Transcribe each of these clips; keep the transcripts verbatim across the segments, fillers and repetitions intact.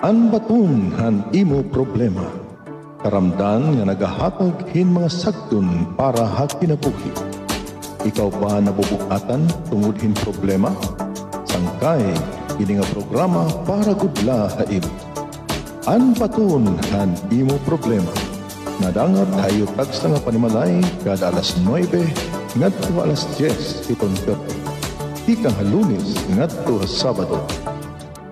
An baton han imo problema. Karamdan nga nagahatag hin mga sagdon para ha kinabuhi. Ikaw ba nabubug-atan tungod hin problema? Sangkay ini nga programa para gud la ha imo. An baton han imo problema. Nadangat ha iyo tagsa nga panimalay kada alas nuebe ngadto ha alas diyes hiton gab-i. Tikang ha Lunes ngadto ha Sabado.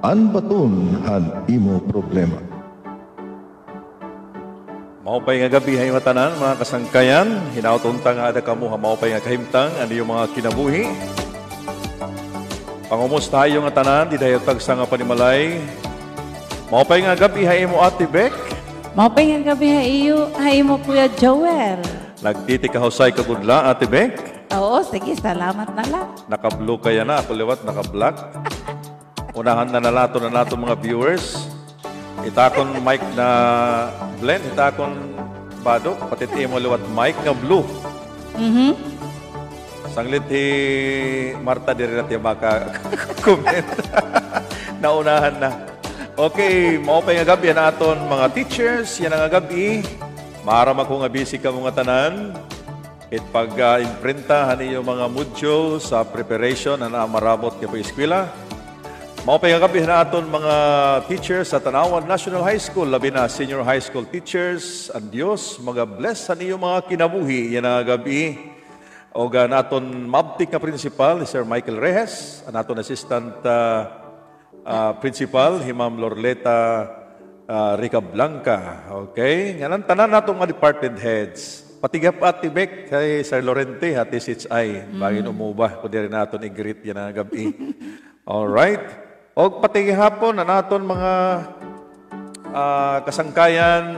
An baton han imo problema. Maupay nga gab-i ha imo tanan, mga kasangkayan. Hinaot unta nga ada kamo ha maupay nga kahimtang an iyo mga kinabuhi. Pangumusta ha iyo nga tanan dida ha iyo tagsa nga panimalay. Maupay nga gab-i ha imo, Ate Bec. Maupay nga gab-i ha iyo, ha imo, Kuya Joel. Nagtitikahusay ka gud la, Ate Bec. Oo, sige, salamat na la. Naka-blue ka yana, ako liwat naka-black. Unahan na na naton an aton mga viewers. It akon mic na blend, it akon bado, pati it imo liwat mic nga blue. Mhm. Sanglit hi Martha diri na tiya maka-comment. Naunahan na. Okay, maupay nga gab-i an aton mga teachers yana nga gab-i. Maaram ako nga busy kamo ngatanan. It pag, ah, imprenta han iyo mga module sa preparation han marabot nga pag-eskwela. Maupay nga gab-i han aton mga teachers sa Tanauan National High School, labi na senior high school teachers. An Dios maga-bless han iyo mga kinabuhi yana nga gab-i. Ug, ah, an aton maabtik nga principal, Sir Michael Reyes, an aton assistant, ah, ah, principal, hi Ma'am Lorleta, ah, Ricablanca. Okay? Ngan an tanan naton mga department heads. Pati gihap Ate Bec, kay Sir Lorente, ha T C H I. Bangin umuba, kon diri naton i-greet yana nga gab-i. Alright. Og pati gihapon, an aton mga, ah, kasangkayan,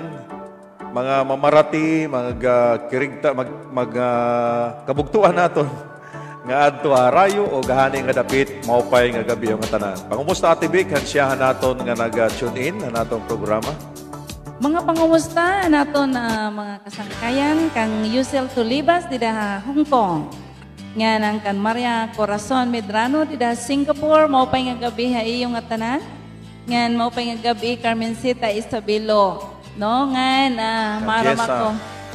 mga mamarati, mag, ah, kirigta, mag, mag, ah, kabugtoan naton nga adto ha harayo o gahani nga dapit, maupay nga gab-i ha iyo ngatanan. Pangumusta, Ate Bec, han syahan naton nga nag, ah, tune in han aton programa? Mga pangumusta an aton, ah, mga kasangkayan, kan Yusel Tulibas dida ha Hong Kong. Ngan an kan Maria Corazon Medrano dida ha Singapore, maupay nga gab-i ha iyo ngatanan. Ngan maupay nga gab-i, Carmencita Isabelo. No, ngan, ah, maaram ako.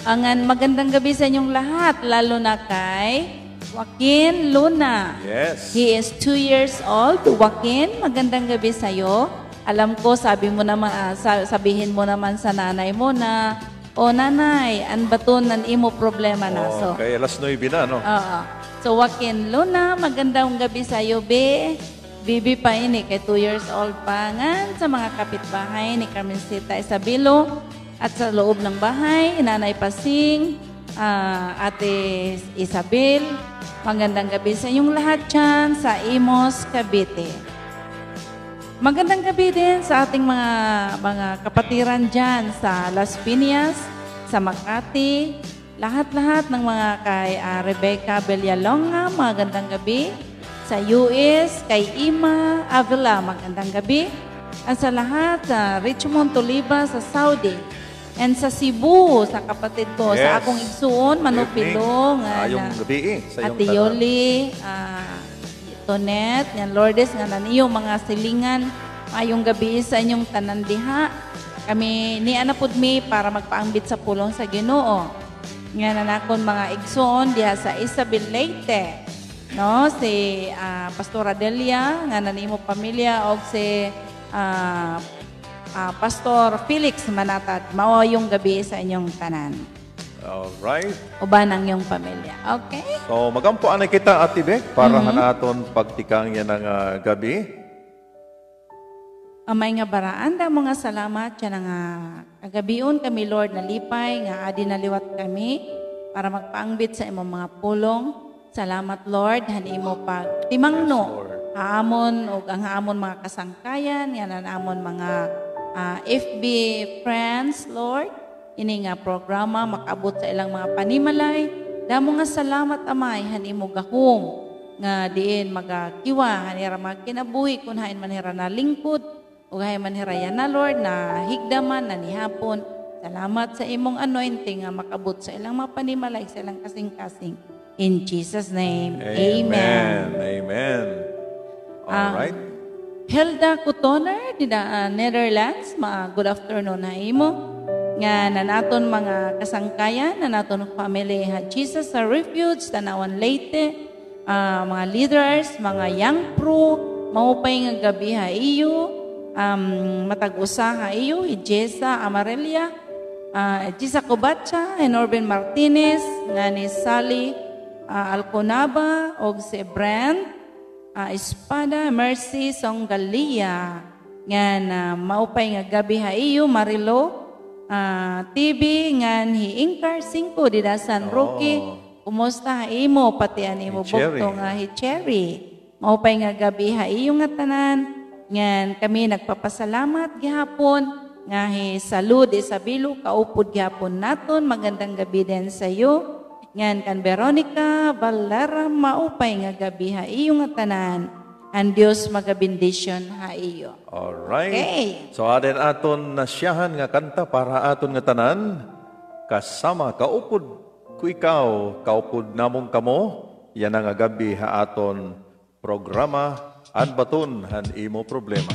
Ah, ngan magandang gabi sa inyong lahat, lalo na kay Joaquin Luna. Yes. He is two years old. Joaquin, magandang gabi sa'yo. Alam ko, sabi mo naman, ah, sa-, sabihin mo naman sa nanay mo na, "O, nanay, an baton han imo problema na." So, kay alas nuebe na, no? Oo. So, Joaquin Luna, magandang gabi sa'yo, be. Baby pa ini, kay two years old pa. Ngan sa mga kapitbahay ni Carmencita Isabelo at sa loob ng bahay, Nanay Pasing, ah, Ate Isabel, magandang gabi sa inyong lahat diyan sa Imus, Cavite. Magandang gabi din sa ating mga, mga kapatiran diyan sa Las Piñas, sa Makati, lahat-lahat ng mga kay, ah, Rebecca Villalonga, magandang gabi. Sa U S, kay Ima Avila, magandang gabi. At sa lahat, sa Richmond, Toliva, sa Saudi. And sa Cebu, sa kapatid ko, sa akong igsuon, Manupilong, ah, Ate Yoli, ah, Tonet, ngan Lourdes, ngan an iyo mga silingan. Maayong gabi sa inyong tanan diha. Kami, nia na pud mi para magpaangbit sa pulong sa Ginoo. Ngan an akon mga igsoon diha sa Isabel, Leyte, no, si, ah, Pastora Delia, ngan an imo pamilya, og si, ah, ah, Pastor Felix Manatad. Maayong gabi sa inyong tanan. Alright. Uban an iyong pamilya. Okay? So, mag-ampo anay kita, Ate Bec, para han aton pagtikang yana nga, ah, gab-i. Amay nga baraan, damo nga salamat yana nga, ah, kagabion kami, Lord, nalipay nga adi na liwat kami para magpaangbit sa imong mga pulong. Salamat, Lord, han imo pagtimangno ha amon ug an ha amon mga kasangkayan, ngan an amon mga, ah, F B friends, Lord. Ini nga programa makaabot sa ilang mga panimalay. Damo nga salamat, Amay, han imo gahom nga diin magakiwa han ira mga kinabuhi kon hain man hira nalingkod. Ug hain man hira yana, Lord, nahigda man, nanihapon. Salamat sa imong anointing nga makaabot sa ilang mga panimalay, sa ilang kasingkasing. In Jesus' name, amen. Amen. Amen. All right. Hilda Kutoner, dida, ah, Netherlands, ma-, good afternoon ha imo. Ngan an aton mga kasangkayan, an aton family ha Jesus ha Refuge, Tanauan, Leyte, ah, mga leaders, mga young pro, maupay nga gab-i ha iyo, um, matag usa ha iyo, hi Jessa Amarilla, ah, Jessa Cubacha, hi Norvin Martinez, ngan hi Sally, ah, Alconaba, og si Brent, ah, Espada, Mercy Songgalia, ngan, ah, maupay nga gab-i ha iyo, Marilo, ah, T V, ngan hi Ingkar Singko, dida San Roque. Oh. Kumusta ha imo, pati an imo bugto nga hi Cherry? Maupay nga gab-i ha iyo ngatanan. Ngan kami nagpapasalamat gihapon nga hi Salud Isabelo, kaupod gihapon naton. Magandang gabi din sa iyo. Ngan kan Veronica Valera, maupay nga gab-i ha iyo ngatanan. An Dios magabendisyon ha iyo. Alright. Okay. So, adi an aton nasyahan nga kanta para aton ngatanan. Kasama, kaupod ko ikaw, kaupod namon kamo, yana nga gab-i ha aton programa, Adbaton han Imo Problema.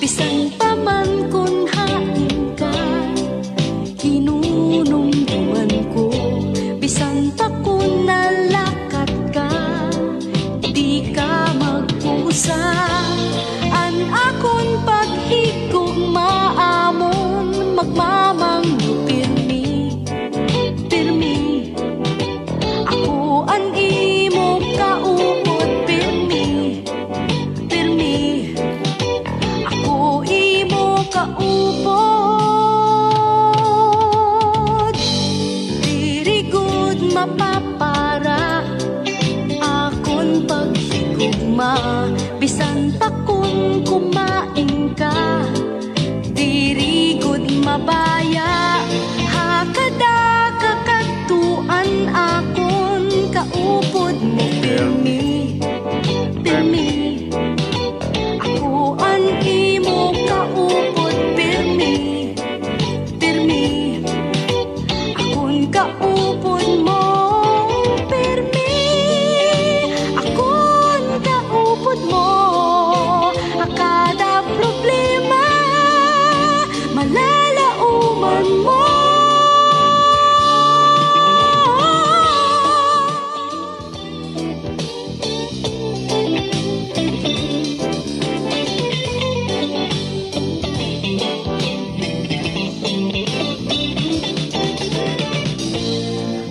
Bisan pa man kon hain ka, hinunumduman ko, bisan pa kon nalakat ka, di ka magkusa. An akon paghigugma amon magmamangno pirmi, pirmi. Ako an imo kaupod pirmi, pirmi. Ako imo kaupod. Diri gud mapapara akon paghigugma, bisan pa kon kumain ka. Diri gud mabaya ha kada kakadtuan akon kaupod mo pirmi, pirmi. Ako an imo kaupod pirmi, pirmi. Akon kaupod mo pirmi, akon kaupod mo ha kada problema, malalaoman mo.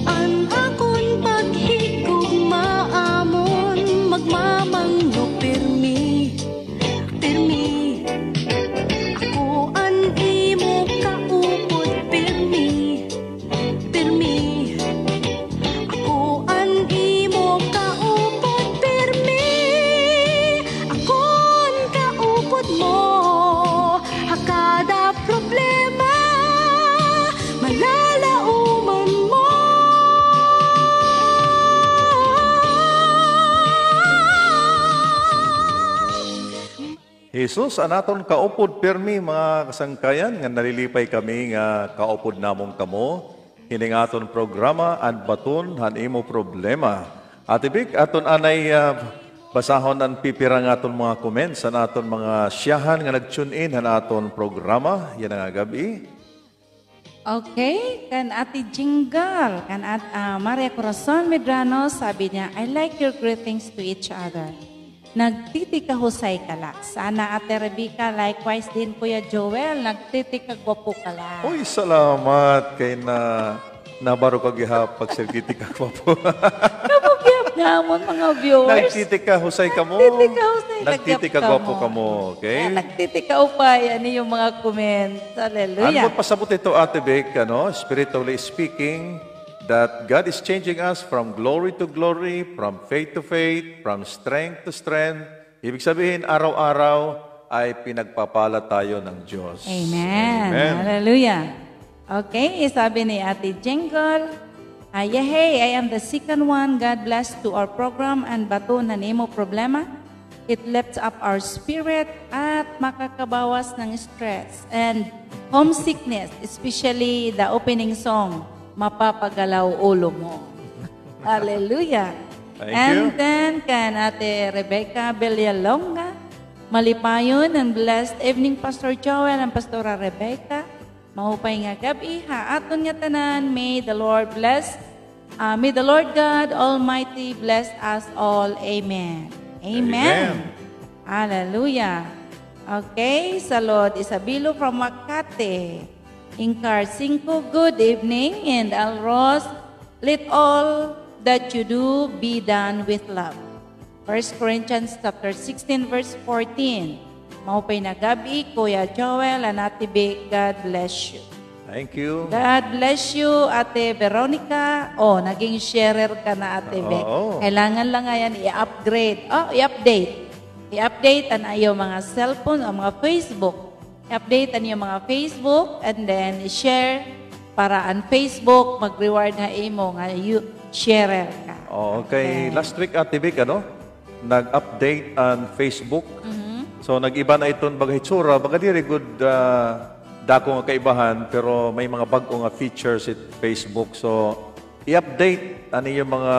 An akon paghigugma amon magmamangno pirmi, pirmi. Ako an imo kaupod pirmi, pirmi. Ako an imo kaupod pirmi, akon kaupod mo ha kada problema, malalaoman mo. Jesus, an aton kaupod pirmi, mga kasangkayan, nga nalilipay kami nga kaupod namon kamo hini nga aton programa, Adbaton han Imo Problema. Ate Vic, aton anay, ah, basahon an pipira nga aton mga comments han aton mga siyahan nga nag-tune in han aton programa yana nga gab-i. Okay, kan Ate Jingle, kan At-, ah, Maria Corazon Medrano, sabi niya, "I like your greetings to each other." Nagtitikahusay ka la. Sana, Ate Rebecca, likewise din, Kuya Joel, nagtitikagwapo ka la. Uy, salamat kay na, nabaro ka gihap pag nagtitikagwapo. Kamo gihap nga amon mga viewers. Nagtitikahusay kamo. Nagtitikahusay, nagtitikagwapo kamo, okay? Ah, nagtitikaupay an iyo mga comments. Hallelujah. Ano mo pasabot ito, Ate Vic, ano, spiritually speaking, that God is changing us from glory to glory, from faith to faith, from strength to strength, Ibig sabihin, araw-araw ay pinagpapala tayo ng Diyos. Amen. Amen. Hallelujah. Okay, sabi ni Ate Jingle, ah, "Yehey, I am the second one. God bless to our program and baton han imo problema. It lifts up our spirit at makakabawas ng stress and homesickness, especially the opening song, Mapapagalaw Ulo Mo." Hallelujah. Thank you. And then, kan Ate Rebecca Villalonga, "Malipayon and blessed evening, Pastor Joel and Pastora Rebecca. Maupay nga gab-i ha aton ngatanan. May the Lord bless, ah, may the Lord God Almighty bless us all. Amen." Amen. Amen. Hallelujah. Okay, Salud Isabelo from Makati. Incar Cinco, "Good evening, and Alros, let all that you do be done with love." First Corinthians chapter sixteen, verse fourteen. Maupay na gab-i, Kuya Joel and Ate Vic. God bless you. Thank you. God bless you, Ate Veronica. Oh, naging sharer ka na, Ate Vic. Oo. Kailangan lang ngayon i-upgrade. Oh, i-update. I-update an iyo mga cellphone o mga Facebook. I-update an iyo mga Facebook and then i-share para an Facebook mag-reward ha imo nga you sharer ka. Oo, kay last week, Ate Vic, ano, nag-update an Facebook. Mhm. So, nag-iba na iton baga hitsura, baga diri gud, ah, dako nga kaibahan, pero may mga bag-o nga features it Facebook. So, i-update an iyo mga,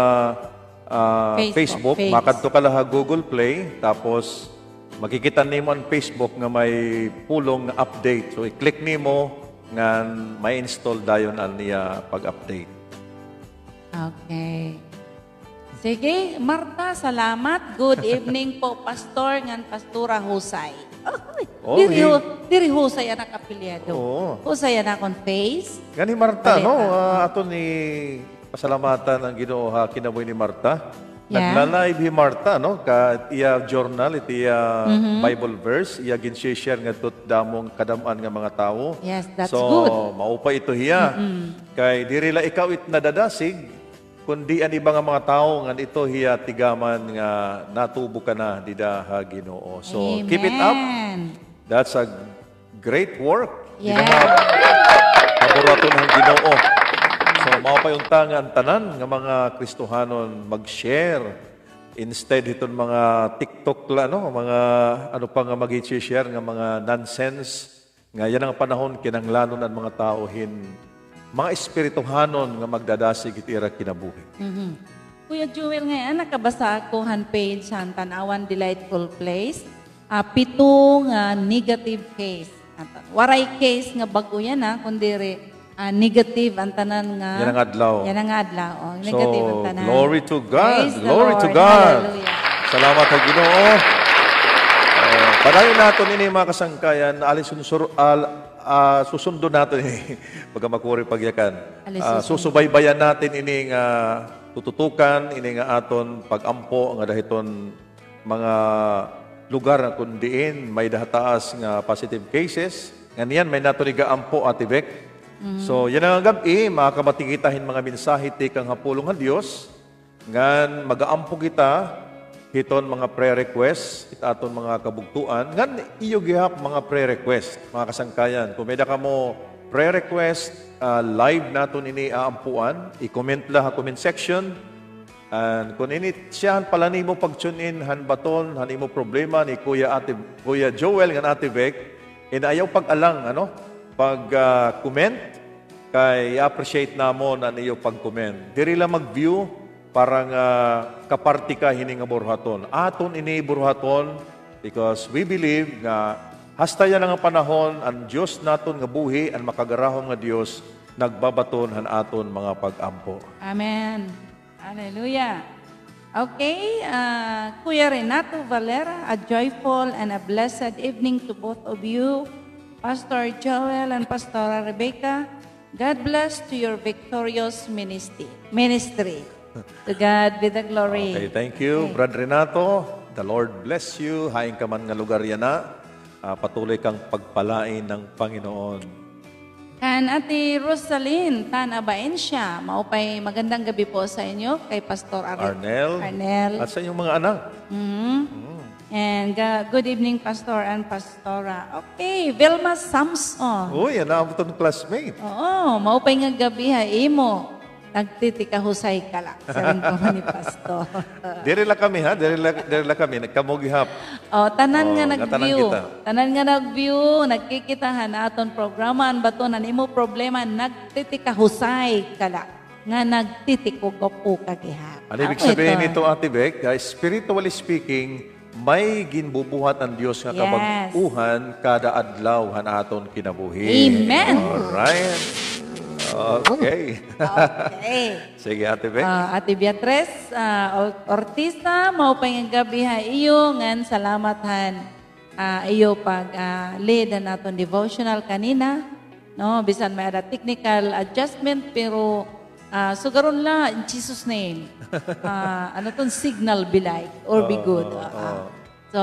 ah, Facebook, Facebook page. Makadto ka la ha Google Play, tapos makikita nimo an Facebook nga may pulong nga update. So, i-click nimo, ngan ma-install dayon an iya pag-update. Okay. Sige, Marta, salamat. Good evening po, Pastor, ngan Pastora Husay. Oh, diri hi- Hu-, diri Husay an ak apelyido. Oo. Husay an akon face. Ngan hi Marta, no? Ah, aton ipasalamatan an Ginoo ha kinabuhi ni Marta. Yeah. Nagla-live hi Marta, no? Ka iya journal, it iya Bible verse, iya gin-share ngadto hit damo nga kadam-an nga mga tawo. Yes, that's good. So, maupay ito hiya. Mm-mm. Kay diri la ikaw it nadadasig, kundi an iba nga mga tawo ngan ito hiya tigaman nga natubo ka na dida ha Ginoo. So, keep it up. Amen. That's a great work. Yeah. Dida ha kaburuhaton han Ginoo. So, maupay unta nga an tanan nga mga Kristohanon mag-share instead hiton mga TikTok la, no? Mga ano pa nga mag-i-share nga mga nonsense. Nga yana nga panahon, kinahanglanon an mga tawo hin mga espirituhanon nga magdadasig hit ira kinabuhi. Mhm. Kuya Joel, ngay-an nakabasa ako han page han Tanauan Delightful Place. Ah, pito nga negative case. At waray case nga bag-o yana, kundiri, ah, negative an tanan nga yana nga adlaw. Yana nga adlaw, oh, negative an tanan. So, glory to God. Praise the Lord. Glory to God. Hallelujah. Salamat ha Ginoo. Ah, padayon naton ini, mga kasangkayan, alis unsur-, al-, ah, susundon naton ini. Pagkamakuri pagyakan. Alis unsur-, susubaybayan naton ini nga tututukan, ini nga aton pag-ampo nga dida hiton mga lugar kun diin may-ada ha taas nga positive cases. Ngan yana may-ada naton igaampo, Ate Bec. Mhm. So, yana nga gab-i, makakabati kita hin mga mensahe tikang ha pulong ha Dios. Ngan mag-aampo kita hiton mga prayer request, hit aton mga kabugtoan. Ngan iyo gihap mga prayer request, mga kasangkayan. Kon may-ada kamo prayer request, ah, live naton ini aampuan. I-comment la ha comment section. And kon ini siya an pala nimo pag-tune in han baton han imo problema ni Kuya, Ate, Kuya Joel ngan Ate Bec, ini ayaw pag-alang, ano, pag, ah, comment, kay i-appreciate namon an iyo pag-comment. Diri la mag-view para nga kaparti ka hini nga buruhaton. Aton ini buruhaton because we believe nga hasta yana nga panahon, an Dios naton nga buhi, an makagarahom nga Dios, nagbabaton han aton mga pag-ampo. Amen. Hallelujah. Okay, ah, Kuya Renato Valera, a joyful and a blessed evening to both of you, Pastor Joel and Pastora Rebecca. God bless to your victorious ministry. Ministry. To God be the glory. Okay, thank you, Brad Renato. The Lord bless you. Hain ka man nga lugar yana. Ah, patuloy kang pagpalain ng Panginoon. Kan Ate Rosalyn Tan Abaencia, maupay magandang gabi po sa inyo, kay Pastor Ar-, Arnel. Arnel. At sa inyong mga anak. Mm. Mm. And ga-, good evening, Pastor and Pastora. Okay, Vilma Samson. Uy, yana an aton classmate. Oo, maupay nga gab-i ha imo. Nagtitikahusay ka la. Siring pa man ni Pastor. Diri la kami, ha? Diri la, diri la kami. Nagkamo gihap. O, tanan nga nag-view. Tanan nga nag-view, nagkikita han aton programa, an baton han imo problema, nagtitikahusay ka la. Nga nagtitikugop ka gihap. Ano ibig sabihin nito, Ate Bec? Ah, spiritually speaking, may ginbubuhat an Dios nga kabag-uhan kada adlaw han aton kinabuhi. Amen. Alright. Okay. Okay. Sige, Ate Bec. Ah, Ate Beatriz, ah, Or-, Ortiza, maupay nga gab-i ha iyo, ngan salamat han, ah, iyo pag, ah, lead han aton devotional kanina. No, bisan may-ada technical adjustment, pero, ah, sugaron la in Jesus' name. Ah, ano ton, signal be like or be good. So,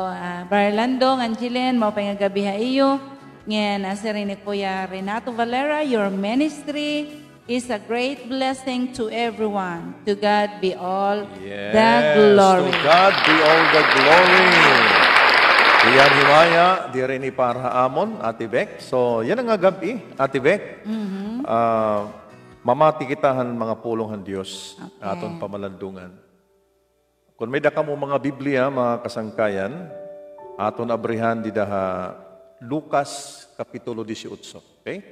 ah, Brother Lando, Angeline, maupay nga gab-i ha iyo. Ngan, ah, siring ni Kuya Renato Valera, your ministry is a great blessing to everyone. To God be all the glory. Yes, to God be all the glory. Iyan himaya, diri ini para ha amon, Ate Bec. So, yana nga gab-i, Ate Bec. Ah, mamati kita han mga pulong han Dios, aton pamalandungan. Kon may-ada kamo mga Biblia, mga kasangkayan, aton abrihan dida ha Lucas Kapitulo dieciocho. Okay?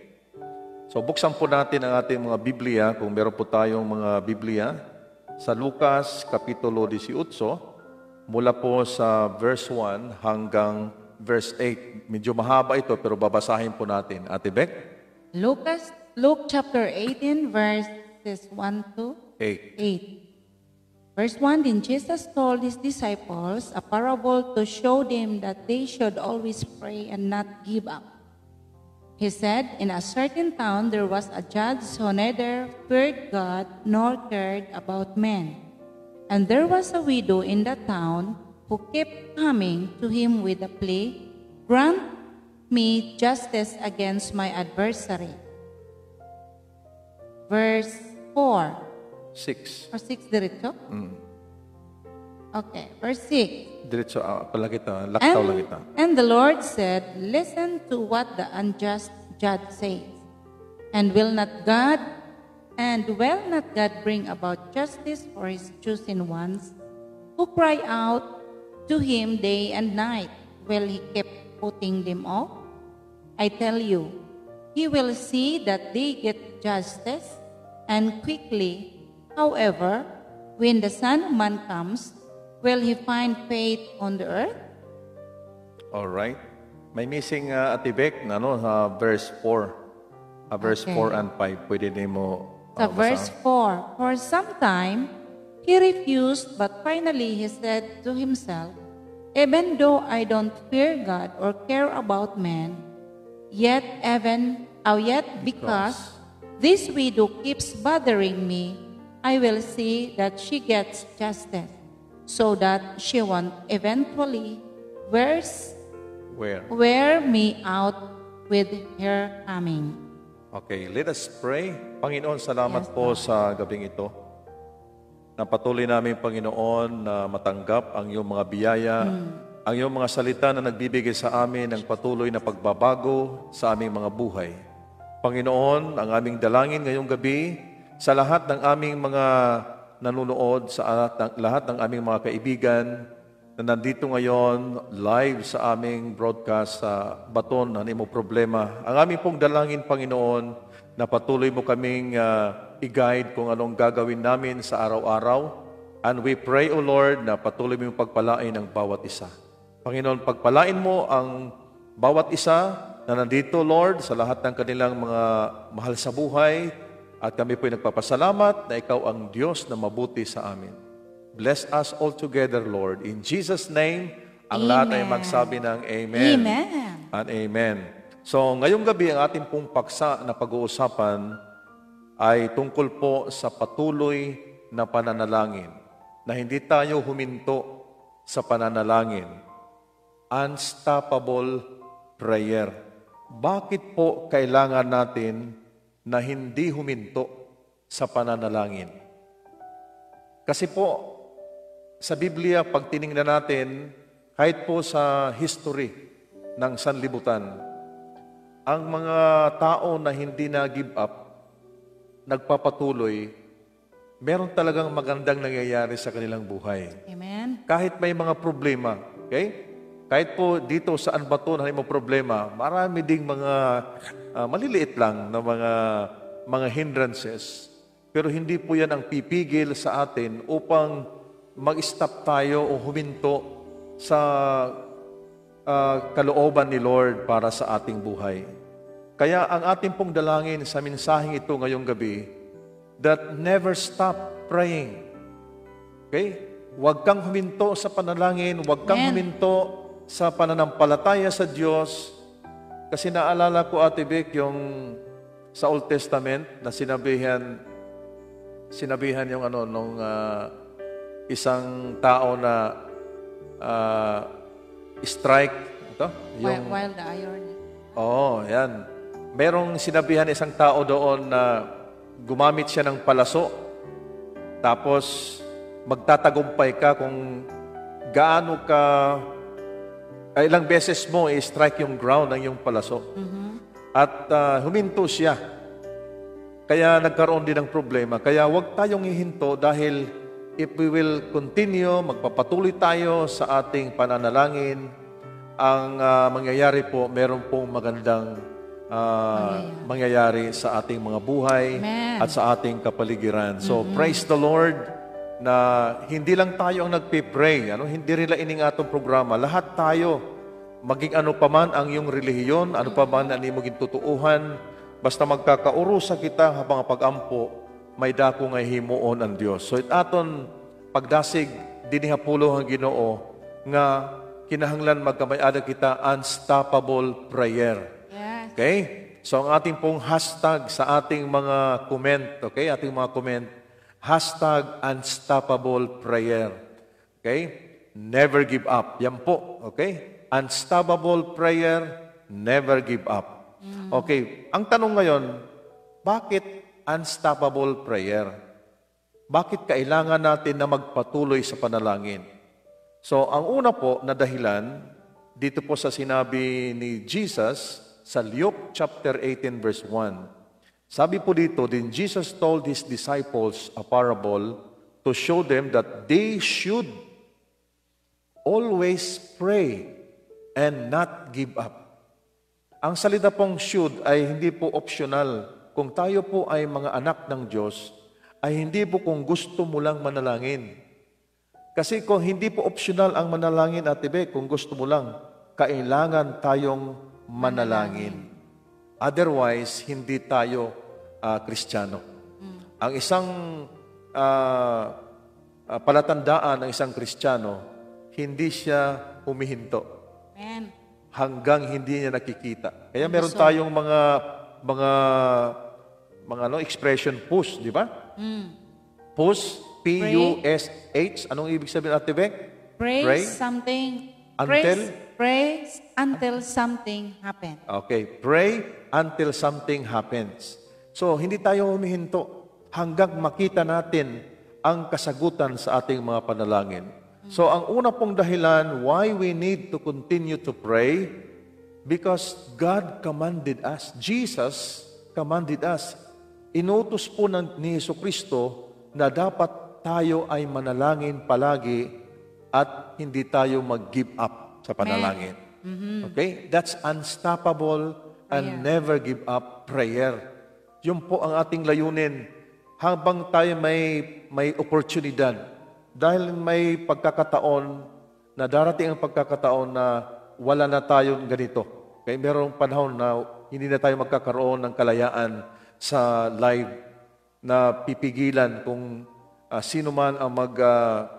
So, buksan po natin ang ating mga Biblia, kung meron po tayong mga Biblia, sa Lucas Kapitulo dieciocho, mula po sa verse one hanggang verse eight. Medyo mahaba ito, pero babasahin po natin. Ate Bec? Lucas, Luke chapter eighteen, verses one to eight. Verse one, Then Jesus told his disciples a parable to show them that they should always pray and not give up. He said, In a certain town there was a judge who neither feared God nor cared about men. And there was a widow in the town who kept coming to him with the plea, "Grant me justice against my adversary." Verse four. Six. Or six diretso? Mm. Okay, verse six. Diretso, ah, pa la kita, laktaw la kita. And the Lord said, "Listen to what the unjust judge says. And will not God, and will not God bring about justice for his chosen ones, who cry out to him day and night? Will he keep putting them off? I tell you, he will see that they get justice, and quickly. However, when the Son of Man comes, will he find faith on the earth?" All right. May missing, ah, Ate Bec, na, no, sa verse four. Ah, verse four and five. Pwede nimo, ah, basahan. Sa verse four, for some time, he refused, but finally he said to himself, "Even though I don't fear God or care about men, yet even, oh, yet because this widow keeps bothering me, I will see that she gets justice, so that she won't eventually wears, wear me out with her coming." Okay, let us pray. Panginoon, salamat po sa gabing ito. Na patuloy namin, Panginoon, na matanggap ang iyong mga biyaya, ang iyong mga salita na nagbibigay sa amin ng patuloy na pagbabago sa aming mga buhay. Panginoon, ang aming dalangin ngayong gabi, sa lahat ng aming mga nanonood, sa lahat ng, lahat ng aming mga kaibigan, na nandito ngayon, live sa aming broadcast sa Baton han Imo Problema. Ang aming pong dalangin, Panginoon, na patuloy mo kaming, ah, i-guide kung anong gagawin namin sa araw-araw. And we pray, O Lord, na patuloy mo pagpalain ang bawat isa. Panginoon, pagpalain mo ang bawat isa na nandito, Lord, sa lahat ng kanilang mga mahal sa buhay. At kami po'y nagpapasalamat na Ikaw ang Diyos na mabuti sa amin. Bless us all together, Lord. In Jesus' name, ang lahat ay magsabi ng amen. Amen. And amen. So, ngayong gabi, ang ating pong paksa na pag-uusapan ay tungkol po sa patuloy na pananalangin, na hindi tayo huminto sa pananalangin. Unstoppable prayer. Bakit po kailangan natin na hindi huminto sa pananalangin? Kasi po, sa Biblia, pag tiningnan natin, Kahit po sa history ng sanlibutan, ang mga tao na hindi na-give up, nagpapatuloy, meron talagang magandang nangyayari sa kanilang buhay. Amen. Kahit may mga problema, okay? Kahit po dito saan ba to na may problema, marami ding mga, ah, maliliit lang na mga, mga hindrances. Pero hindi po yan ang pipigil sa atin upang mag-stop tayo o huminto sa, ah, kalooban ni Lord para sa ating buhay. Kaya ang atin pong dalangin sa mensaheng ito ngayong gabi, that never stop praying. Okay? Huwag kang huminto sa panalangin, huwag kang Amen. huminto sa pananampalataya sa Diyos. Kasi naalala ko, Ate Bec, yung sa Old Testament na sinabihan, sinabihan yung ano, nung, ah, isang tao na, ah, strike, ito? While, Yung while the iron. Oo, yan. Merong sinabihan isang tao doon na gumamit siya ng palaso, tapos magtatagumpay ka kung gaano ka, ay, ilang beses mo i-strike yung ground ng iyong palaso. Mhm. At, ah, huminto siya. Kaya nagkaroon din ng problema. Kaya huwag tayong hihinto dahil if we will continue, magpapatuloy tayo sa ating pananalangin, ang, ah, mangyayari po, meron pong magandang, ah, Mangyayari. mangyayari sa ating mga buhay Amen. at sa ating kapaligiran. So, Mm-mm. praise the Lord na hindi lang tayo ang nagpe-pray, ano? Hindi rin lang ining atong programa. Lahat tayo, maging ano pa man ang iyong relihiyon, ano pa man ang imo gintutuohan, basta magkakaurusa kita ha mga pag-ampo, may dako nga himuon ang Dios. So, it aton pagdasig dinhi ha pulong han Ginoo nga kinahanglan magkamay-ada kita unstoppable prayer. Yes. Okay? So, ang ating pong hashtag sa ating mga comment, okay? Ating mga comment, hashtag unstoppable prayer. Okay? Never give up. Yan po. Okay? Unstoppable prayer, never give up. Mm. Okay. Ang tanong ngayon, bakit unstoppable prayer? Bakit kailangan natin na magpatuloy sa panalangin? So, ang una po na dahilan, dito po sa sinabi ni Jesus sa Luke chapter eighteen, verse one. Sabi po dito, "Then Jesus told his disciples a parable to show them that they should always pray and not give up." Ang salita pong should ay hindi po optional. Kung tayo po ay mga anak ng Diyos, ay hindi po kung gusto mo lang manalangin. Kasi kung hindi po optional ang manalangin, Ate Bec, kung gusto mo lang, kailangan tayong manalangin. Manalangin. Otherwise, hindi tayo, ah, Kristiyano. Mm. Ang isang, ah, ah, palatandaan ng isang Kristiyano, hindi siya humihinto. Amen. Hanggang hindi niya nakikita. Kaya meron tayong mga, mga, mga, ano, expression, push, di ba? Mm. Push, P U S H. Anong ibig sabihin, Ate Bec? Pray something. Until? Pray, pray until something happen. Okay, pray until something happens. So, hindi tayo humihinto hanggang makita natin ang kasagutan sa ating mga panalangin. So, ang una pong dahilan why we need to continue to pray, because God commanded us, Jesus commanded us. Inutos po ng, ni Jesucristo na dapat tayo ay manalangin palagi at hindi tayo mag-give up sa panalangin. Amen. Mhm. Okay? That's unstoppable and never give up prayer. Yun po ang ating layunin habang tayo may, may oportunidad. Dahil may pagkakataon na darating ang pagkakataon na wala na tayong ganito. Kaya merong panahon na hindi na tayo magkakaroon ng kalayaan sa live na pipigilan kung, ah, sino man ang mag, ah,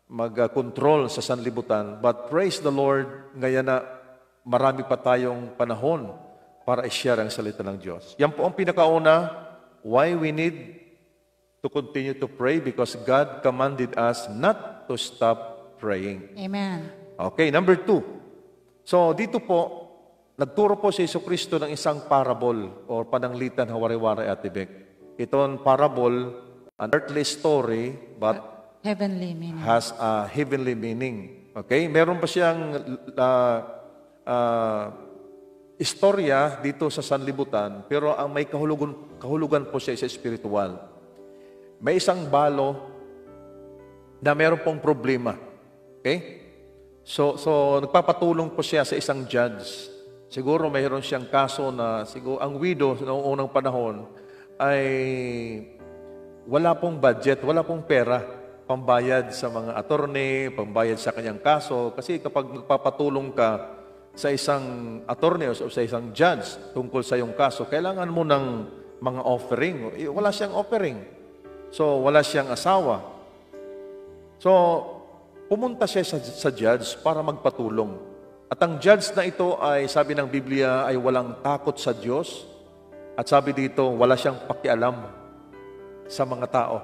mag, ah, control sa sanlibutan. But praise the Lord, ngayon na marami pa tayong panahon para i-share ang salita ng Diyos. Yan po ang pinakauna, why we need to continue to pray, because God commanded us not to stop praying. Amen. Okay, number two. So, dito po, nagturo po si Jesucristo ng isang parable or pananglitan ha Waray-Waray, Ate Bec. Iton parable, an earthly story, but heavenly meaning. Has a heavenly meaning. Okay? Meron pa siyang, ah, ah, istorya dito sa sanlibutan, pero ang may kahulugan, kahulugan po siya sa espiritual. May isang balo na meron pong problema. Okay? So, so nagpapatulong po siya sa isang judge. Siguro mayroon siyang kaso na siguro ang widow noong unang panahon ay wala pong budget, wala pong pera pambayad sa mga attorney, pambayad sa kanyang kaso. Kasi kapag magpapatulong ka sa isang attorney o sa, sa isang judge tungkol sa iyong kaso, kailangan mo ng mga offering. Eh, wala siyang offering. So, wala siyang asawa. So, pumunta siya sa, sa judge para magpatulong. At ang judge na ito ay, sabi ng Biblia, ay walang takot sa Diyos. At sabi dito, wala siyang pakialam sa mga tao.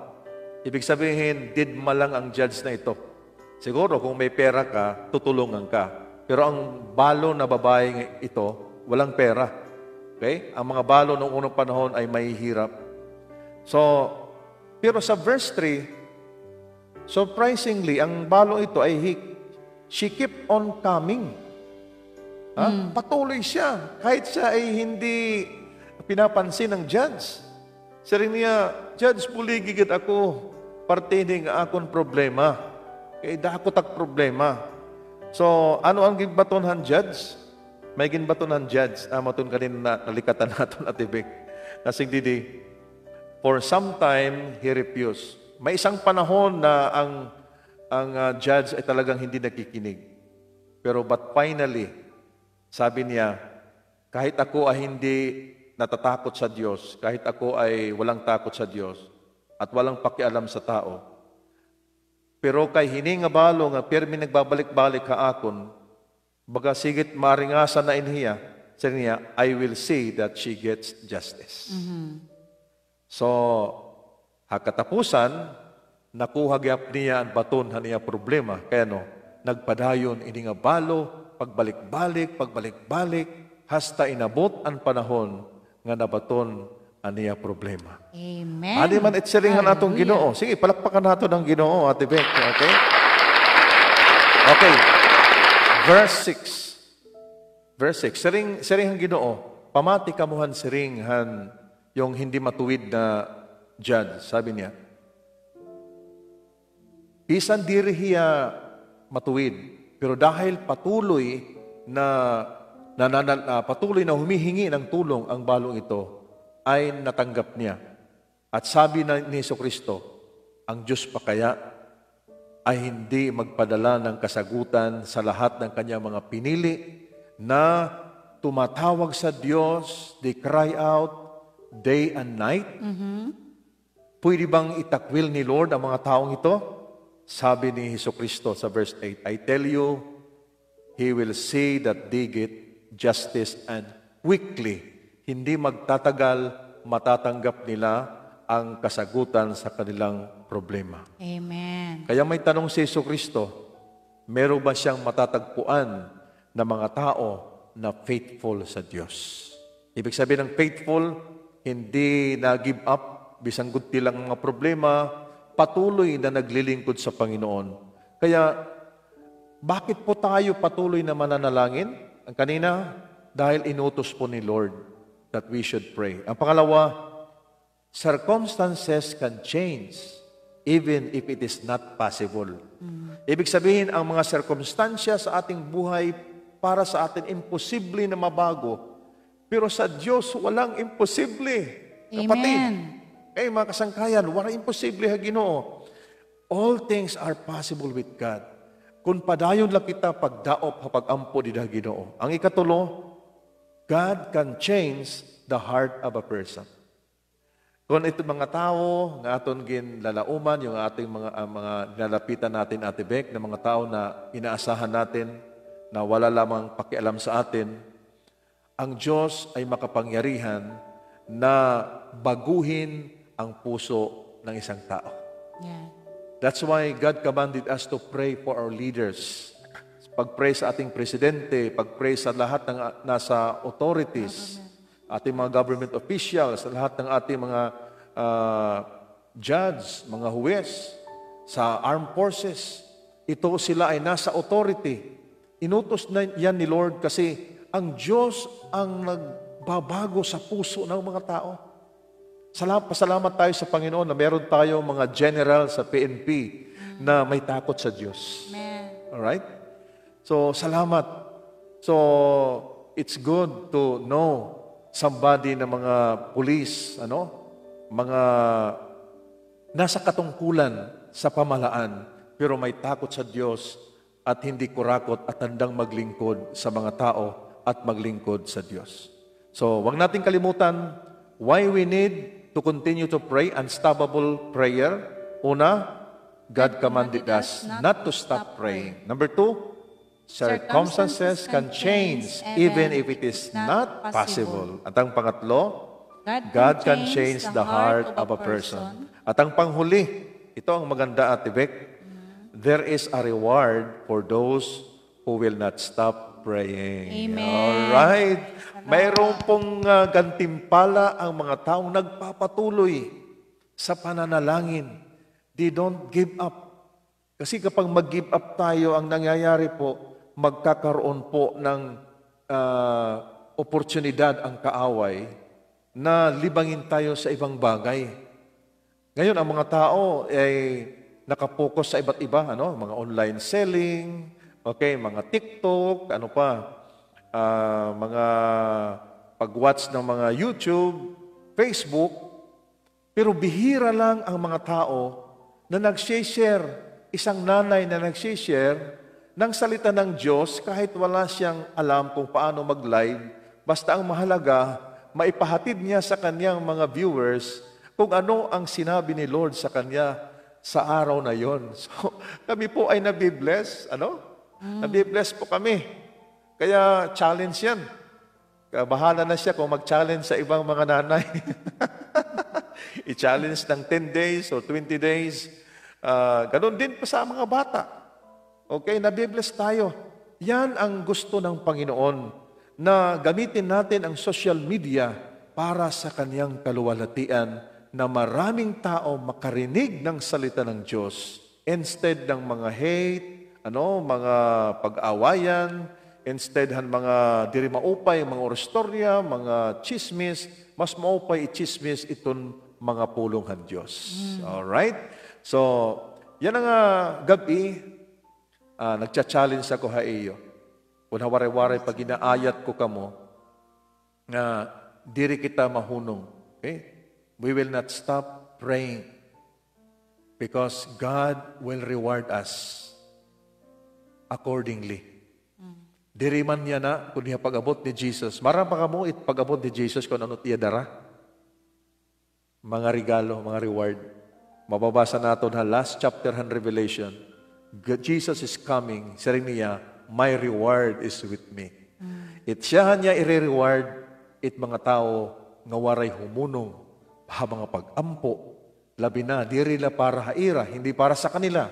Ibig sabihin, didma lang ang judge na ito. Siguro kung may pera ka, tutulungan ka. Pero ang balo na babae ito, walang pera. Okay? Ang mga balo noong unang panahon ay mahihirap. So, pero sa verse three, surprisingly, ang balo ito ay he, she keep on coming. Ha? Patuloy siya. Kahit siya ay hindi pinapansin ng judge. Siring niya, "Judge, buligi gud ako. Parte ini nga akon problema. Kay dako tak problema." So, ano ang ginbaton han judge? May ginbaton han judge. Ah, maton kanina na, nalikatan naton, Ate Bec. Nasing didi, for some time, he refused. May isang panahon na ang, ang, ah, judge ay talagang hindi nakikinig. Pero but finally, sabi niya, "Kahit ako ay hindi natatakot sa Diyos, kahit ako ay walang takot sa Diyos, at walang pakialam sa tao, pero kay hini nga balo nga pirmi nagbabalik-balik ha akon, baga sigit maaringasan na ini hiya, siring niya, I will see that she gets justice." So, ha katapusan, nakuha gihap niya an baton han iya problema. Kay ano, nagpadayon ini nga balo, pagbalik-balik, pagbalik-balik, hasta inabot an panahon nga nabaton an iya problema. Amen. Adi man it siring han aton Ginoo. Sige, palakpakan naton an Ginoo, Ate Bec, okay? Okay. Verse six. Verse six. Siring, siring han Ginoo, pamati kamo han siring han yung hindi matuwid na judge. Sabi niya, bisan diri hiya matuwid, pero dahil patuloy na nananal-, ah, patuloy na humihingi ng tulong ang balong ito, ay natanggap niya. At sabi na ni Jesucristo, ang Diyos pa kaya ay hindi magpadala ng kasagutan sa lahat ng kanyang mga pinili na tumatawag sa Diyos, they cry out day and night? Pwede bang itakwil ni Lord ang mga taong ito? Sabi ni Jesucristo sa verse eight, "I tell you, He will see that they get justice and quickly." Hindi magtatagal, matatanggap nila ang kasagutan sa kanilang problema. Amen. Kaya may tanong si Jesucristo, meron ba siyang matatagpuan na mga tao na faithful sa Diyos? Ibig sabihin ng faithful, hindi na-give up, bisan gud tilang mga problema, patuloy na naglilingkod sa Panginoon. Kaya, bakit po tayo patuloy na mananalangin? Ang kanina, dahil inutos po ni Lord that we should pray. Ang pangalawa, circumstances can change even if it is not possible. Ibig sabihin, ang mga sirkumstansya sa ating buhay para sa atin imposible na mabago, pero sa Diyos walang imposible. Kapatid, eh, mga kasangkayan, waray imposible ha Ginoo. All things are possible with God. Kun padayon la kita pagdaop ha pag-ampo dida ha Ginoo. Ang ikatulo, God can change the heart of a person. Kun ito mga tawo nga aton ginlalauman, yung ating mga, ah, mga nilalapitan natin, Ate Bec, na mga tao na inaasahan natin na wala lamang pakialam sa atin, ang Diyos ay makapangyarihan na baguhin ang puso ng isang tao. That's why God commanded us to pray for our leaders. Pag-pray sa ating presidente, pag-pray sa lahat ng, ah, nasa authorities, ating mga government officials, sa lahat ng ating mga, ah, judge, mga huwes, sa armed forces. Ito sila ay nasa authority. Inutos na yan ni Lord kasi ang Diyos ang nagbabago sa puso ng mga tao. Salam-, pasalamat tayo sa Panginoon na meron tayong mga general sa P N P na may takot sa Diyos. Amen. Alright? So, salamat. So, it's good to know somebody na mga pulis, ano? Mga nasa katungkulan sa pamahalaan, pero may takot sa Diyos at hindi kurakot at handang maglingkod sa mga tao at maglingkod sa Diyos. So, wag nating kalimutan why we need to continue to pray, unstoppable prayer. Una, God commanded us not to stop praying. Number two, circumstances can change even if it is not possible. At ang pangatlo, God can change the heart of a person. At ang panghuli, ito ang maganda, Ate Bec, there is a reward for those who will not stop praying. Amen. Alright. Praise the Lord. Mayroon pong, ah, gantimpala ang mga taong nagpapatuloy sa pananalangin. They don't give up. Kasi kapag mag-give up tayo, ang nangyayari po, magkakaroon po ng, ah, oportunidad ang kaaway na libangin tayo sa ibang bagay. Ngayon, ang mga tao ay nakapokus sa iba't iba, ano, mga online selling, okay, mga TikTok, ano pa, ah, mga pag-watch ng mga YouTube, Facebook, pero bihira lang ang mga tao na nagse-share, isang nanay na nagse-share ng salita ng Diyos kahit wala siyang alam kung paano mag-live. Basta ang mahalaga, maipahatid niya sa kanyang mga viewers kung ano ang sinabi ni Lord sa kanya sa araw na yon. So, kami po ay nabibless, ano? Mm. Nabibless po kami. Kaya challenge yan. Kaya bahala na siya kung mag-challenge sa ibang mga nanay. I-challenge ng ten days o twenty days. Ah, ganun din pa sa mga bata. Okay, nabibless tayo. Yan ang gusto ng Panginoon, na gamitin natin ang social media para sa kanyang kaluwalhatian, na maraming tao makarinig ng salita ng Diyos. Instead ng mga hate, ano, mga pag-awayan, instead han mga diri maupay, mga oristorya, mga tsismis, mas maupay itsismis iton mga pulong han Diyos. Mm. Alright? So, yana nga gab-i, ah, nagcha-challenge ako ha iyo. Kun ha Waray-Waray pa ginaayat ko kamo, nga diri kita mahunong. Okay? We will not stop praying because God will reward us accordingly. Mm. Diri man yana, kundi ha pag-abot ni Jesus. Maaram pa kamo it pag-abot ni Jesus kun ano it iya dara? Mga regalo, mga reward. Mababasa naton ha last chapter han Revelation. G-, Jesus is coming. Siring niya, "My reward is with me." Mm. It siya niya ire-reward it mga tawo nga waray humunong ha mga pag-ampo. Labi na, diri la para ha ira, hindi para sa kanila,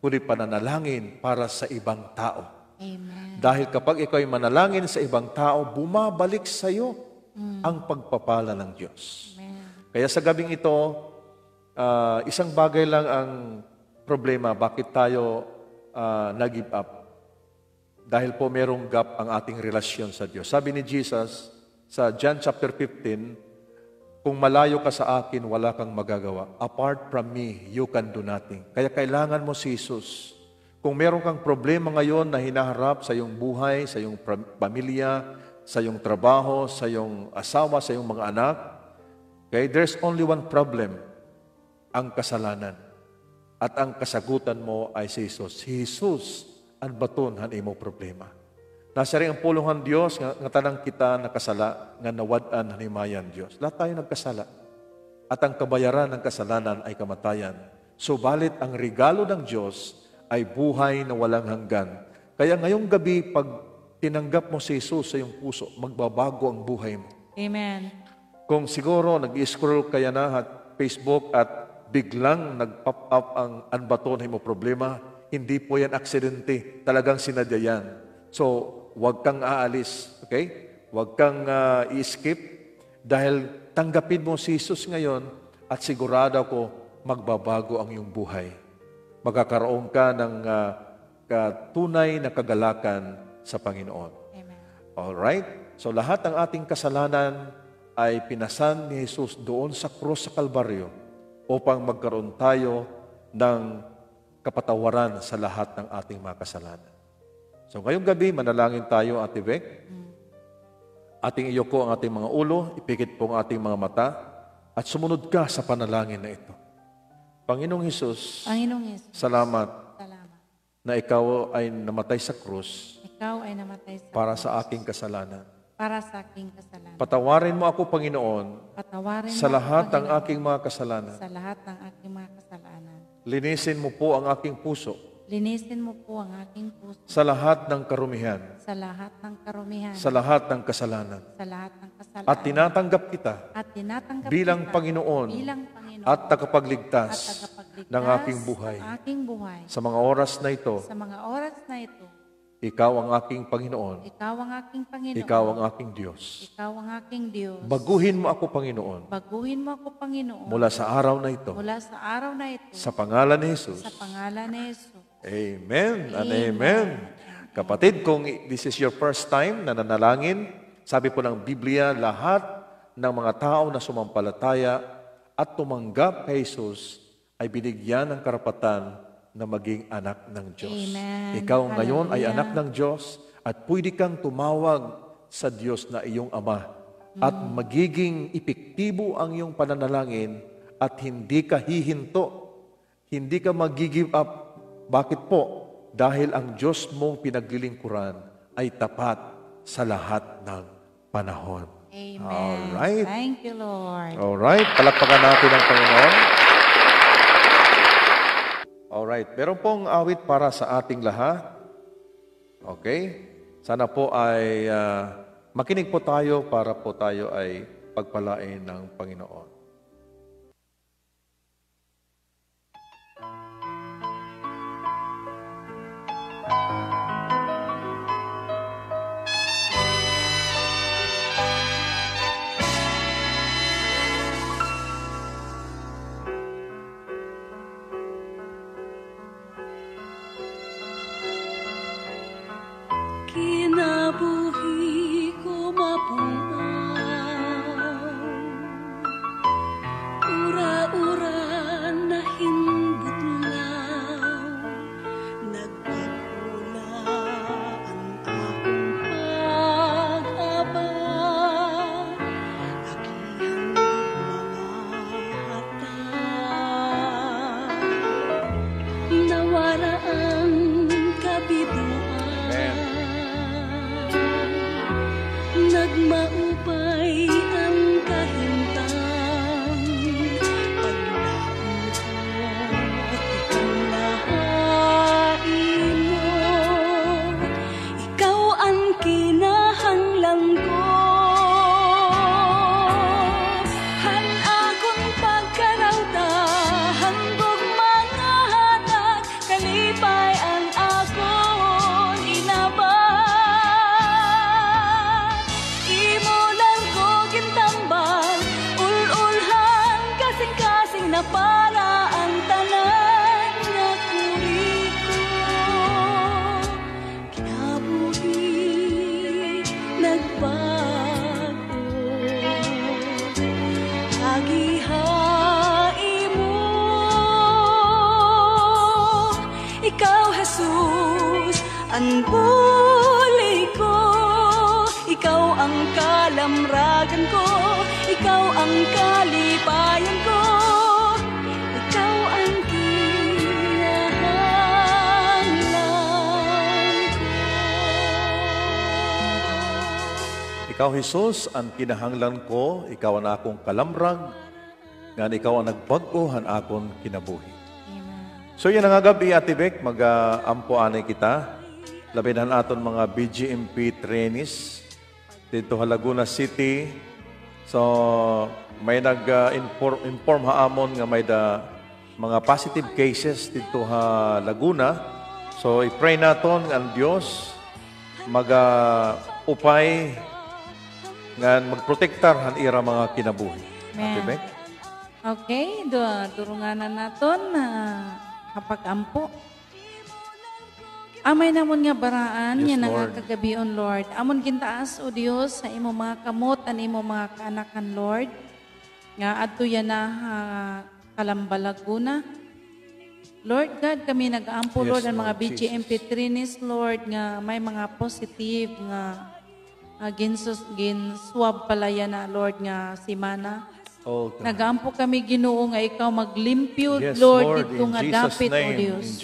kundi pananalangin para sa ibang tao. Amen. Dahil kapag ikaw'y manalangin sa ibang tao, bumabalik sa'yo Mm. ang pagpapala ng Diyos. Amen. Kaya sa gabing ito, ah, isang bagay lang ang problema, bakit tayo, ah, nag-give up? Dahil po merong gap ang ating relasyon sa Diyos. Sabi ni Jesus sa John chapter fifteen, "Kung malayo ka sa akin, wala kang magagawa. Apart from me, you can do nothing." Kaya kailangan mo si Jesus. Kung meron kang problema ngayon na hinaharap sa iyong buhay, sa iyong pra-, pamilya, sa iyong trabaho, sa iyong asawa, sa iyong mga anak, okay, there's only one problem. Ang kasalanan. At ang kasagutan mo ay si Jesus. Si Jesus an baton han imo problema. Nasiring an pulong han Dios nga, ngatanan kita nakasala ngan nawad-an han himaya han Dios. Lahat tayo nagkasala. At ang kabayaran ng kasalanan ay kamatayan. Subalit ang regalo ng Diyos ay buhay na walang hanggan. Kaya ngayong gabi, pag tinanggap mo si Jesus sa iyong puso, magbabago ang buhay mo. Amen. Kung siguro nag-i-scroll ka yana ha Facebook at biglang nag-pop up an, an baton ha imo problema, hindi po yan aksidente. Talagang sinadya yan. So, wag kang aalis, okay? Wag kang, ah, i-skip. Dahil tanggapin mo si Jesus ngayon at sigurado ako magbabago ang iyong buhay. Magkakaroon ka ng, ah, katunay na kagalakan sa Panginoon. Amen. All right? So, lahat ng ating kasalanan ay pinasan ni Jesus doon sa krus sa Kalbaryo upang magkaroon tayo ng kapatawaran sa lahat ng ating mga kasalanan. So, ngayong gabi, manalangin tayo, Ate Bec. Mm. Ating iyuko ang ating mga ulo, ipikit po ang ating mga mata, at sumunod ka sa panalangin na ito. Panginoong Jesus, Panginoong Jesus, salamat salamat na ikaw ay namatay sa krus Ikaw ay namatay sa para sa krus aking kasalanan. Para sa aking kasalanan. Patawarin mo ako, Panginoon, Patawarin sa mo ako, lahat ng Panginoon, aking mga kasalanan. Sa lahat ng aking mga kasalanan. Linisin mo po ang aking puso. Linisin mo po ang aking puso. Sa lahat ng karumihan. Sa lahat ng karumihan. Sa lahat ng kasalanan. Sa lahat ng kasalanan. At tinatanggap kita At tinatanggap bilang kita Panginoon bilang Panginoon at tagapagligtas at tagapagligtas ng aking buhay. Ng aking buhay. Sa mga oras na ito, Sa mga oras na ito, ikaw ang aking Panginoon. Ikaw ang aking Panginoon. Ikaw ang aking Diyos. Ikaw ang aking Diyos. Baguhin mo ako, Panginoon. Baguhin mo ako, Panginoon. Mula sa araw na ito. Mula sa araw na ito. Sa pangalan ni Jesus. Sa pangalan ni Jesus. Amen and amen. Amen. Kapatid, kung i-, this is your first time na nanalangin, sabi po ng Biblia, lahat ng mga tao na sumampalataya at tumanggap kay Jesus ay binigyan ng karapatan na maging anak ng Diyos. Amen. Ikaw ngayon ay anak ng Diyos at pwede kang tumawag sa Diyos na iyong Ama. At magiging epektibo ang iyong pananalangin at hindi ka hihinto, hindi ka magi-give up. Bakit po? Dahil ang Diyos mong pinaglilingkuran ay tapat sa lahat ng panahon. Amen. All right. Thank you, Lord. All right. Palakpakan natin ang Panginoon. All right. Meron pong awit para sa ating lahat. Okay? Sana po ay, ah, makinig po tayo para po tayo ay pagpalain ng Panginoon. Kinabuhi ko mapun-aw, ura-ura na hin budlaw, nagbag-o la an akon pag-aba. Agihan mga hata, nawara an kabidoan. Amen. Nagmaupay an kahimtang, paglaom ko, tikang na ha imo. Ikaw an kinahanglan ko. Han akon pagkarawta, handog mga hatag, kalipay an akon inaba. Imo lang ko gintambal, ul-ol han kasingkasing na para an tanan nga kuri ko. Kinabuhi nagbag-o, agi ha imo. Ikaw, Jesus, an bulig ko. Ikaw an kalamragan ko. Ikaw an kalipayan ko. Ikaw an kinahanglan ko. Ikaw, Jesus, an kinahanglan ko, ikaw an akon kalamrag, ngan ikaw an nagbag-o han akon kinabuhi. Amen. So, yana nga gab-i, Ate Bec, mag-aampo anay kita. Labi na han aton mga B G M P trainees didto ha Laguna City. So, may nag, ah, infor-, inform ha amon nga may da mga positive cases didto ha Laguna. So, i-pray naton nga an Diyos mag, ah, upay ngan magprotektar han ira mga kinabuhi. Amen. Ate Bec? Okay, du-, durunganan naton, ah, ha pag-ampo. Amay namon nga baraan, yana nga kagabhion, Lord. Amon gintaas, O Dios, ha imo mga kamot, an imo mga kaanakan, Lord. Nga adto yana ha Calamba, Laguna. Lord God, kami nag-aampo, Lord, an mga B G M P trainees, Lord, nga may mga positive nga, ah, ginsus-, gin-swab pala yana, Lord, nga semana. Nag-aampo kami, Ginoo, nga ikaw maglimpyo, Lord, didto nga dapit, O Dios.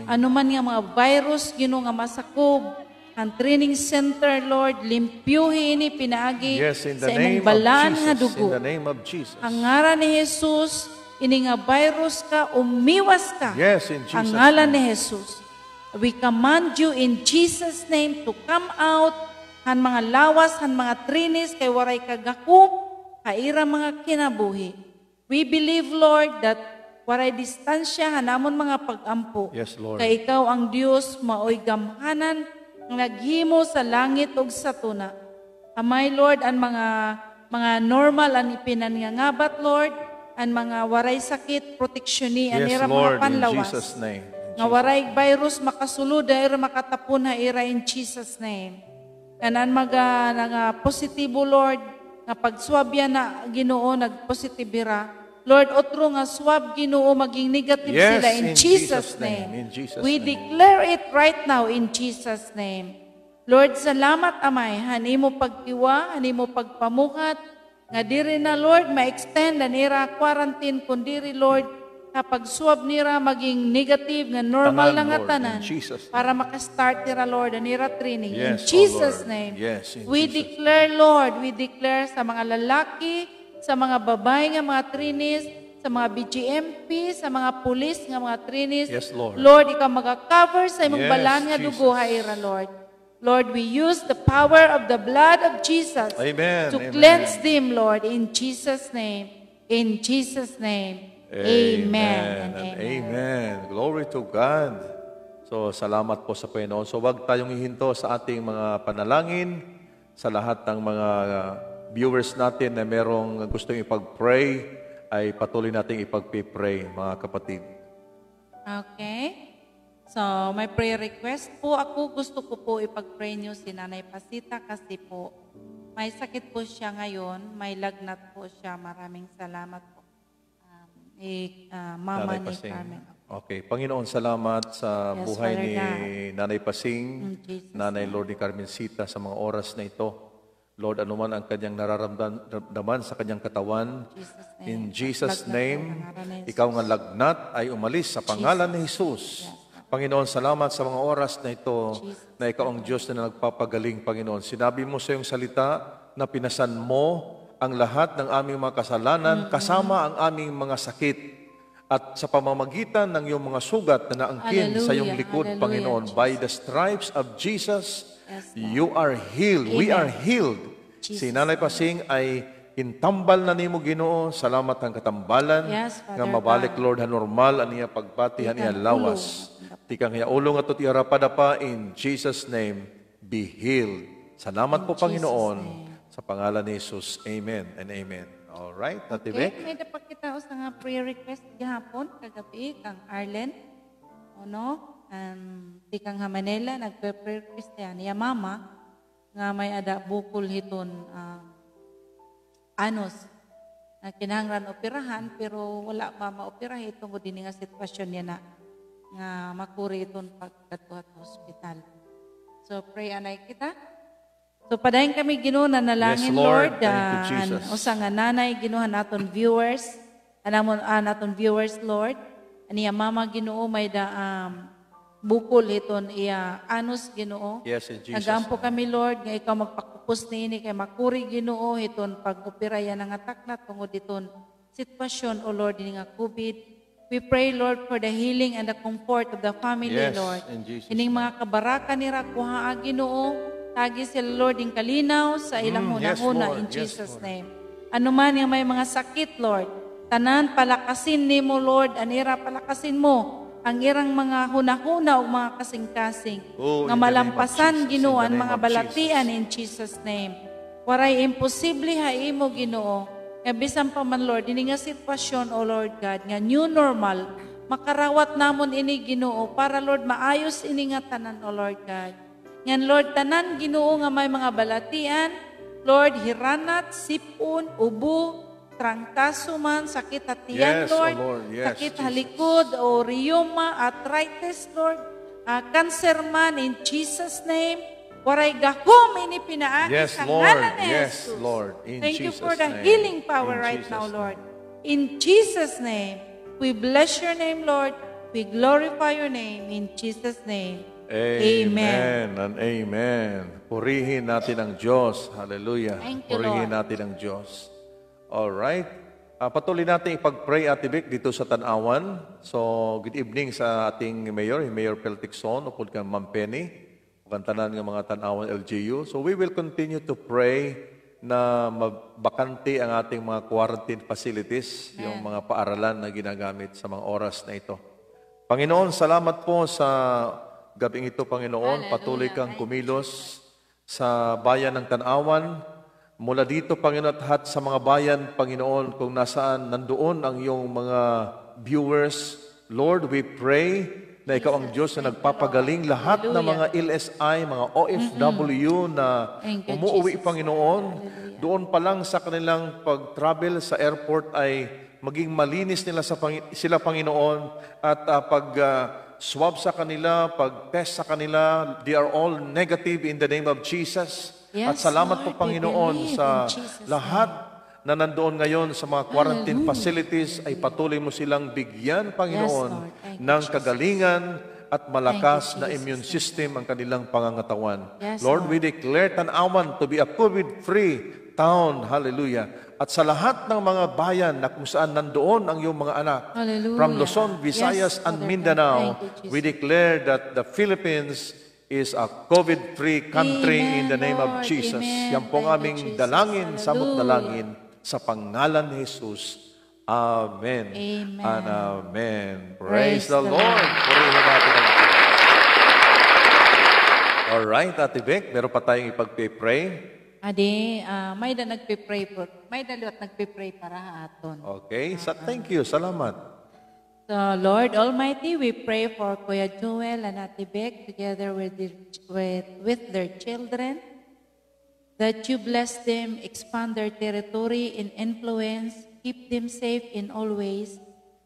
Ano man nga mga virus, Ginoo, nga masakob han training center, Lord, limpyohi ini pinaagi sa imong balaan nga dugo. Ha ngaran ni Jesus, ini nga virus ka, umiwas ka. Ha ngalan ni Jesus. We command you in Jesus' name to come out han mga lawas han mga trainees kay waray kagakob ha ira mga kinabuhi. We believe, Lord, that waray distansya han amon mga pag-ampo. Kay ikaw an Dios maoy gamhanan nga naghimo sa langit ug sa tuna. Amay, Lord, an mga, mga normal an ipinangangabat, Lord, an mga waray sakit, proteksyoni an ira mga panlawas. Nga waray virus makasulod ha ira, makatapon ha ira in Jesus' name. Ngan an mga, nga positibo, Lord, nga pag-swab yana, Ginoo, nagpositibo hira. Lord, otro nga swab, Ginoo, maging negative sila in Jesus' name. We declare it right now in Jesus' name. Lord, salamat, Amay, han imo pagkiwa, han imo pagpamuhat, nga diri na, Lord, ma-extend an ira quarantine, kun diri, Lord, ha pag-swab nira maging negative, nga normal na nga tanan, para maka-start hira, Lord, an ira training. In Jesus' name, we declare, Lord, we declare sa mga lalaki, sa mga babaye nga mga trainees, sa mga B G M P, sa mga pulis nga mga trainees, Lord, ikaw maga-cover sa imong balaan nga dugo ha ira, Lord. Lord, we use the power of the blood of Jesus to cleanse them, Lord, in Jesus' name. In Jesus' name. Amen and amen. Glory to God. So, salamat po sa Panginoon. So, wag tayong hihinto sa ating mga panalangin. Sa lahat ng mga viewers natin na merong gustong ipag-pray, ay patuloy nating ipagpi-pray, mga kapatid. Okay. So, may prayer request po ako. Gusto ko po ipag-pray niyo si Nanay Pasita kasi po may sakit po siya ngayon, may lagnat po siya. Maraming salamat po. Um, eh, ah, mama ni Carmen. Okay. Panginoon, salamat sa buhay ni Nanay Pasing, Nanay Lord ni Carmencita sa mga oras na ito. Lord, ano man ang kanyang nararamdaman sa kanyang katawan, in Jesus' name, ikaw nga lagnat ay umalis sa pangalan ni Jesus. Panginoon, salamat sa mga oras na ito na ikaw ang Diyos na nagpapagaling, Panginoon. Sinabi mo sa iyong salita na pinasan mo ang lahat ng aming mga kasalanan, kasama ang aming mga sakit. At sa pamamagitan ng iyong mga sugat na naangkin sa iyong likod, Panginoon, by the stripes of Jesus, you are healed. We are healed. Si Nanay Pasing ay intambal na nimo, Ginoo. Salamat han katambalan nga mabalik, Lord, ha normal an iya pagpati, han iya lawas. Tikang ha iya ulo ngadto ha iya rapadapa, in Jesus' name, be healed. Salamat po, Panginoon, sa pangalan ni Jesus. Amen and amen. All right, Ate Bec? Okay, may-ada pa kita usa nga prayer request gihapon, kagab-i, kang Arlen. Ano? Um, tikang ha Manila, nagpe-prayer request niya. Niya mama, nga may-ada bukol hiton, ah, anus. Nga kinahanglan operahan, pero wala pa maoperahi tungod hini nga sitwasyon niya na nga makuri iton pagkadto ha hospital. So, pray anay kita. So, padayon kami, Ginoo, nanalangin, Lord, ah, an usa nga nanay, Ginoo, han aton viewers, an amon, an aton viewers, Lord. An iya mama, Ginoo, may-ada, um, bukol hiton iya anus, Ginoo. Nag-aampo kami, Lord, nga ikaw magpakupos niini kay makuri, Ginoo, hiton pag-opera yana nga takna tungod hiton sitwasyon, O Lord, ini nga COVID. We pray, Lord, for the healing and the comfort of the family, Lord. Ining mga kabaraka nira, kuhaa, Ginoo, tagi sila, Lord, hin kalinaw sa ilang hunahuna, in Jesus' name. Ano man nga may mga sakit, Lord, tanan palakasin nimo, Lord, an ira palakasin mo, ang irang mga hunahuna ug mga kasingkasing, nga malampasan, Ginoo, an mga balatian, in Jesus' name. Waray imposible ha imo, Ginoo. Nga bisan pa man, Lord, ini nga sitwasyon, O Lord God, nga new normal, Makarawat namon ini, Ginoo, para, Lord, maayos ini nga tanan, O Lord God. Ngan, Lord, tanan, Ginoo, nga may mga balatian, Lord, hiranat, sip-on, ubo, trangkaso man, sakit ha tiyan, Lord, sakit ha likod, o rheuma, arthritis, Lord, ah, cancer man, in Jesus' name, waray gahom ini pinaagi sa ngalan ni Jesus. Thank you for the healing power right now, Lord. In Jesus' name, we bless your name, Lord. We glorify your name in Jesus' name. Amen and amen. Purihin natin ang Diyos. Hallelujah. Purihin natin ang Diyos. All right. Ah, patuloy natin ipag-pray, Ate Bec, dito sa Tanauan. So, good evening sa ating mayor, Mayor Pel Tecson, upod kan Ma'am Penny, ug an tanan nga mga Tanauan L G U. So, we will continue to pray na mabakante ang ating mga quarantine facilities, yung mga paaralan na ginagamit sa mga oras na ito. Panginoon, salamat po sa gabing ito, Panginoon. Patuloy kang kumilos sa bayan ng Tanauan. Mula dito, Panginoon, at lahat sa mga bayan, Panginoon, kung nasaan nandoon ang iyong mga viewers, Lord, we pray na ikaw ang Diyos na nagpapagaling. Lahat ng mga L S I, mga O F W na umuuwi, Panginoon, doon pa lang sa kanilang pag-travel sa airport ay maging malinis nila sa Pangi-, sila, Panginoon, at, ah, pag, ah, swab sa kanila, pag-test sa kanila, they are all negative in the name of Jesus. At salamat po, Panginoon, sa lahat na nandoon ngayon sa mga quarantine facilities ay patuloy mo silang bigyan, Panginoon, ng kagalingan at malakas na immune system ang kanilang pangangatawan. Lord, we declare Tanauan to be a COVID-free town. Hallelujah. At sa lahat ng mga bayan na kung saan nandoon ang iyong mga anak, from Luzon, Visayas, and Mindanao, we declare that the Philippines is a COVID-free country in the name of Jesus. Yan po ang aming dalangin, samot dalangin sa pangalan ni Jesus. Amen. And amen. Praise the Lord. Purihin natin ang Diyos. All right, Ate Bec, meron pa tayong ipagpe-pray? Adi, ah, may da nagpe-pray po. May da liwat nagpe-pray para ha aton. Okay, sa, thank you. Salamat. So, Lord Almighty, we pray for Kuya Joel and Ate Bec together with their, with, with their children, that you bless them, expand their territory and influence, keep them safe in all ways.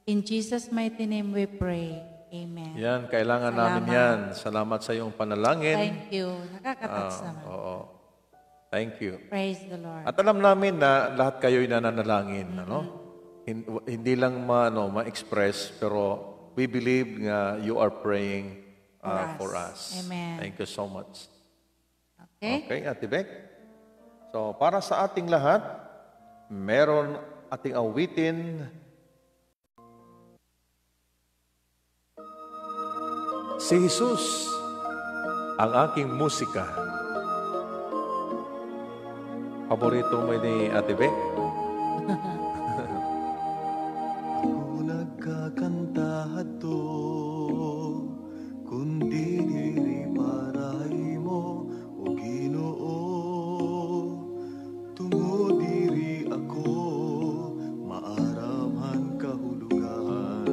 In Jesus' mighty name we pray. Amen. Yan, kailangan namin yan. Salamat sa iyong panalangin. Thank you. Nakaka-touch naman. Oo. Thank you. Praise the Lord. At alam namin na lahat kayo'y nananalangin, ano? Hin-, hindi lang ma-, ano, ma-express, pero we believe nga you are praying, uh, for us. Amen. Thank you so much. Okay. Okay, Ate Bec. So, para sa ating lahat, meron ating awitin. Si Jesus ang aking musika. Paborito mo ini, Ate Bec? Ako nagkakanta hadto, kundi diri para ha imo, O Ginoo. Tungod diri ako maaram han kahulogan.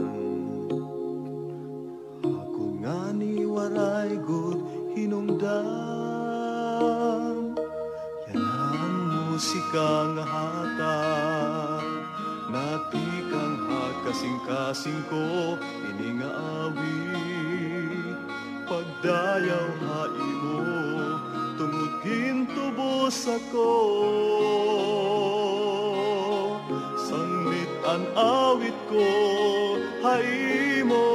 Ako ngani waray gud hinungdan. Yana an musika nga hatag na tikang ha kasingkasing ko, ini nga awit. Pagdayaw ha imo, tungod gintubos ako. Sanglit an awit ko ha imo,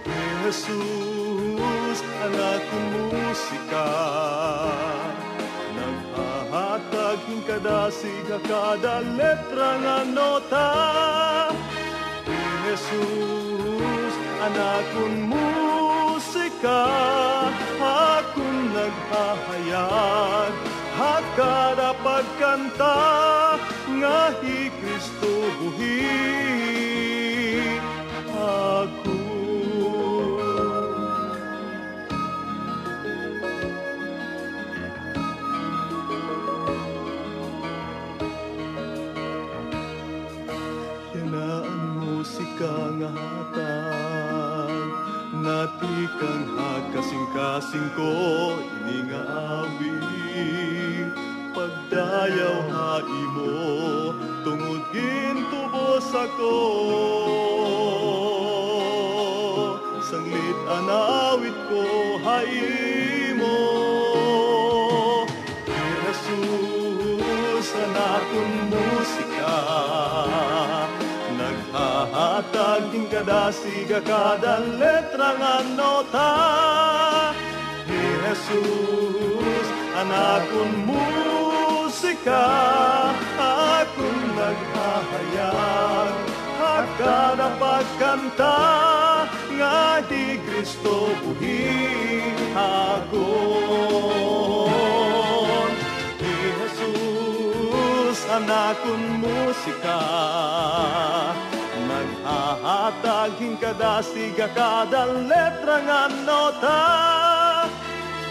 He Jesus, an akon musika. Naghahatag hin kadasig ha kada letra nga nota. He Jesus, an akon musika, akon naghahayag ha kada pagkanta nga hi Kristo buhi ako. Yana an musika ka nga hatag, natikang ha kasingkasing ko ini nga awit. Pagdayaw ha imo, tungod gintubos ako, sanglit an awit ko ha imo. Hi Jesus, an akon musika, naghahatag hin kadasig ha kada letra ngan nota. Hi Jesus, an akon musika, akon naghahayag ha kada pagkanta nga hi Kristo buhi ha akon. Hi Jesus, an akon musika, naghahatag hin kadasig ha kada letra ngan nota.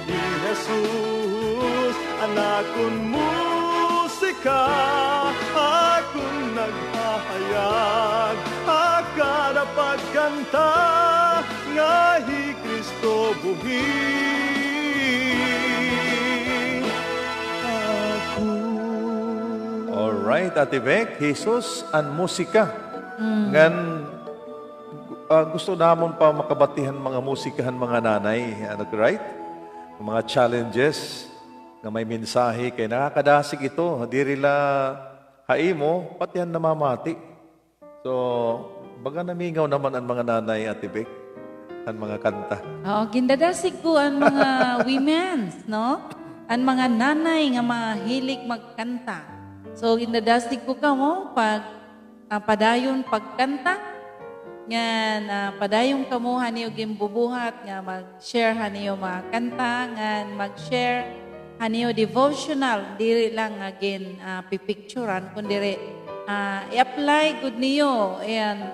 Hi Jesus, an akon musika, akon naghahayag ha kada pagkanta nga hi Kristo buhi ako. Alright, Ate Bec, Jesus an musika. Mm. Ngan, ah, gusto namon pa makabati han mga musika han mga nanay, ano, right? Mga challenges nga may mensahe kay nakakadasig ito. Diri la ha imo, pati han namamati. So, baga namingaw naman an mga nanay, Ate Bec, han mga kanta. Oo, gindadasig ko an mga women's, no? An mga nanay nga mahilig magkanta. So, gindadasig ko kamo pag, ah, padayon pagkanta, ngan, ah, padayon kamo han iyo ginbubuhat nga mag- share han iyo mga kanta, ngan mag-share han iyo devotional, diri lang nga gin, ah, pipicturan, kundiri, ah, i-apply gud niyo, ayan,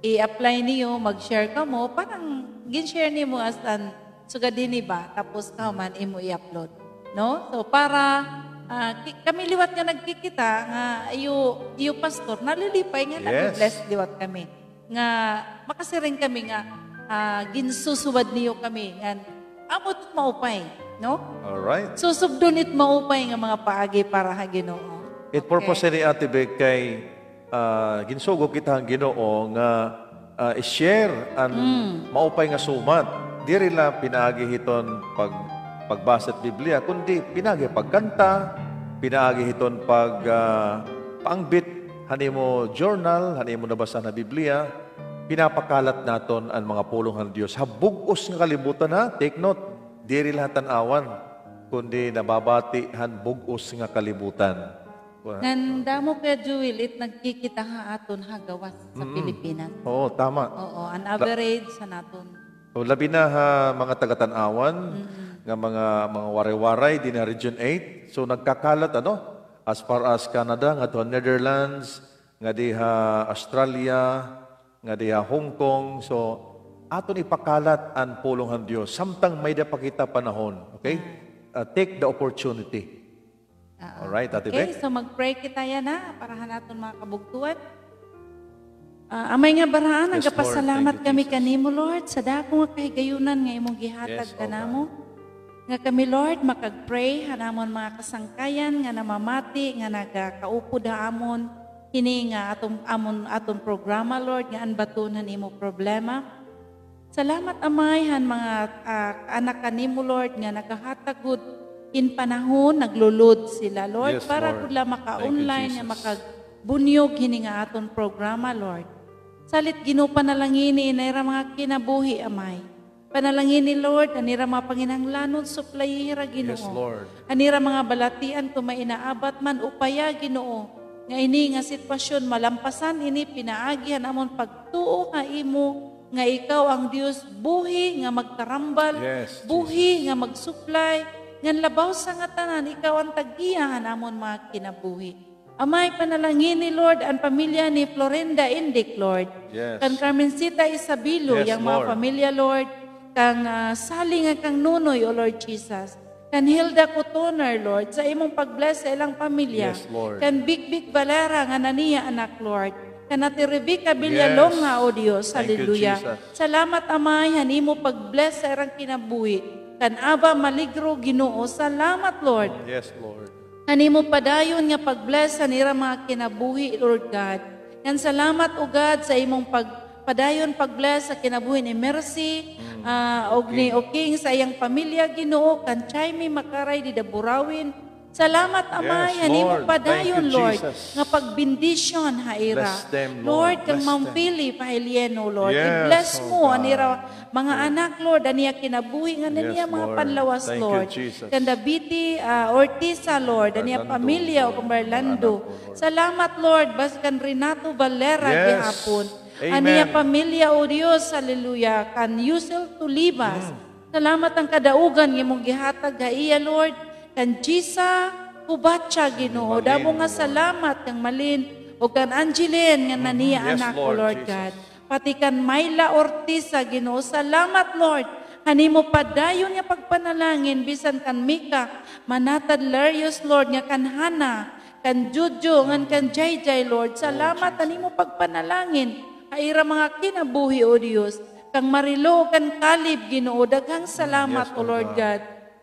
i-apply niyo, mag-share kamo, parang gin-share nimo as an sugad hini ba, tapos kahuman imo i-upload, no? So, para, ah, ki-, kami liwat nga nagkikita, nga iyo, iyo pastor, nalilipay nga, yes, nabi-bless liwat kami. Nga makasiring kami nga, ah, ginsusubad niyo kami ngan amo it maupay, no? Alright. Susubdon it maupay nga mga paagi para ha Ginoo. It purpose ni Ate Bec kay, ah, ginsugo kita han Ginoo nga, ah, i-share an maupay nga sumat. Diri la pinaagi hiton pag-, pagbasa hit Biblia, kundi pinaagi pagkanta, pinaagi hiton pag-, ah, paangbit han imo journal, han imo nabasa nga Biblia, pinapakalat naton an mga pulong han Dios ha bug-os nga kalibutan, ha? Take note, diri la ha tan-awan, kundi nababati han bug-os nga kalibutan. Ngan damo, Kuya Joel, it nagkikita ha aton ha gawas sa Pilipinas. Oo, tama. Oo, an average han aton. O, labi na ha mga taga-Tanauan, nga mga, mga Waray-Waray, dinhi ha Region eight. So, nagkakalat, ano, as far as Canada, ngadto ha Netherlands, ngadi ha Australia, ngadi ha Hong Kong. So, aton ipakalat an pulong han Dios. Samtang may-ada pa kita panahon, okay? Ah, take the opportunity. Oo. Alright, Ate Bec? Okay, so mag-pray kita yana para han aton mga kabugtoan. Ah, Amay nga Barahan, nagapasalamat kami kanimo, Lord, sa dako nga kahigayunan nga imong gihatag kanamo. Nga kami, Lord, makag-pray han amon mga kasangkayan nga namamati, nga nagakaupod ha amon hini nga aton, amon, aton programa, Lord, nga An Baton han Imo Problema. Salamat, Amay, han mga, ah, kaanakan nimo, Lord, nga nagahatag gud hin panahon, naglo-load sila, Lord, para gud la maka-online nga makagbunyog hini nga aton programa, Lord. Salit, Ginoo, panalangini an ira mga kinabuhi, Amay. Panalangini, Lord, an ira mga panginahanglanon, suplayi hira, Ginoo. An ira mga balatian, kon may inaabat man, upaya, Ginoo, nga ini nga sitwasyon malampasan ini pinaagi han amon pagtuo ha imo, nga ikaw an Dios buhi nga magtarambal, buhi nga magsuplay, ngan labaw sa ngatanan, ikaw an tag-iya han amon mga kinabuhi. Amay, panalangini, Lord, an pamilya ni Florinda Indic, Lord. Kan Carmencita Isabilo, iya mga pamilya, Lord. Kan, ah, Sally ngan kan Nonoy, O Lord Jesus. Kan Hilda Cotoner, Lord, sa imong pag-bless sa ilang pamilya. Kan Big Big Valera ngan an iya anak, Lord. Kan Ate Rebecca Villalonga, O Dios. Hallelujah. Salamat, Amay, han imo pag-bless sa irang kinabuhi. Kan Aba Maligro, Ginoo. Salamat, Lord. Yes, Lord. Han imo padayon nga pag-bless han ira mga kinabuhi, Lord God. Ngan salamat, O God, sa imong pag-, padayon pag-bless sa kinabuhi ni Mercy, ah, og ni Oking sa iyang pamilya, Ginoo, kan Chaime Makaray dida Burauen. Salamat, Amay, han imo padayon, Lord, nga pagbendisyon ha ira. Lord, kan Ma'am Philip Hilieno, Lord, i-bless mo an ira mga anak, Lord, an iya kinabuhi ngan an iya mga panlawas, Lord. Kan Daviti, ah, Ortiza, Lord, an iya pamilya, ug kan Marlando. Salamat, Lord, basta kan Renato Valera gihapon. An iya pamilya, O Dios, hallelujah. Kan Yusel Tulibas. Salamat an kadaugan nga imong gihatag ha iya, Lord. Kan Jisa Hubacha, Ginoo. Damo nga salamat kan Malin ug kan Angeline ngan an iya anak, O Lord God. Pati kan Myla Ortiza, Ginoo. Salamat, Lord, han imo padayon nga pagpanalangin bisan kan Mika Manatad Larios, Lord, nga kan Hana, kan Jojo, ngan kan Jayjay, Lord. Salamat han imo pagpanalangin ha ira mga kinabuhi, O Dios. Kang Marilo, kan Caleb, Ginoo, daghang salamat, O Lord God.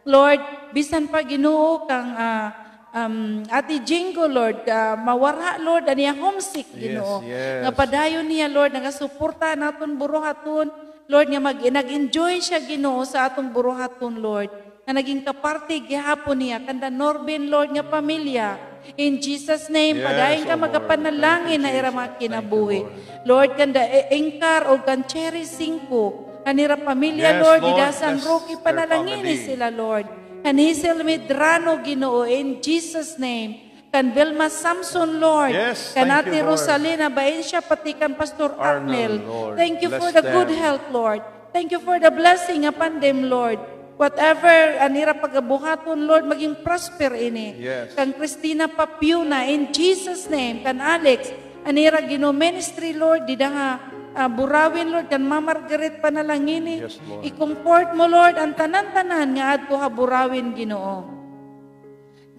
Lord, bisan pa, Ginoo, kang, ah, um, Ate Jingo, Lord, ah, mawara, Lord, an iya homesick, Ginoo. Nga padayon niya, Lord, nagasuporta han aton buruhaton, Lord, nga mag-, nag-enjoy siya, Ginoo, sa aton buruhaton, Lord. Nga naging kaparte gihapon niya, kanda Norben, Lord, nga pamilya. In Jesus' name, padayon ka magapanalangin ha ira mga kinabuhi. Lord, kanda, eh, Engkar o kan Cherry Cinco, han ira pamilya, Lord, dida San Roque, panalangini sila, Lord. Kan Hazel Medrano, Ginoo, in Jesus' name. Kan Vilma Samson, Lord. Kan Ate Rosalina Baencia, pati kan Pastor Arnel. Thank you for the good health, Lord. Thank you for the blessing upon them, Lord. Whatever an ira pagabuhaton, Lord, maging prosper ini. Kan Christina Papiuna, in Jesus' name, kan Alex, an ira, Ginoo, ministry, Lord, dida ha, ah, Burauen, Lord, kan Ma Margaret, panalangini. I-comfort mo, Lord, an tanan-tanan nga adto ha Burauen, Ginoo.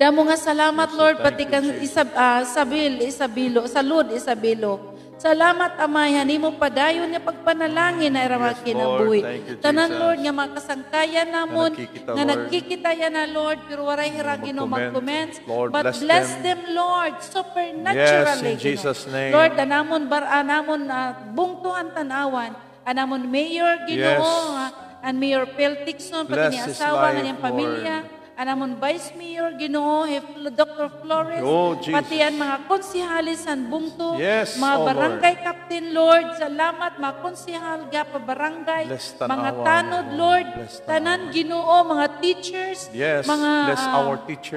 Damo nga salamat, Lord, pati kan Isab-, ah, Sabil, Isabelo, Salud, Isabelo. Salamat, Amay, han imo padayon nga pagpanalangin ha ira mga kinabuhi. Tanan, Lord, nga mga kasangkayan namon, nga nagkikita yana, Lord, pero waray hira, Ginoo, mag-comments. But bless them, Lord, supernaturally, Ginoo. Lord, an amon bar-, an amon, ah, bungto han Tanauan, an amon mayor, Ginoo, ah, an Mayor Phil Tixon, pati an iya asawa ngan iyang pamilya, an amon vice mayor, Ginoo, hi Fl-, Doctor Flores, pati an mga konsehales han bungto, mga barangay captain, Lord, salamat, mga konsehal, gapa barangay, mga tanod, Lord, tanan, Ginoo, mga teachers, mga, ah,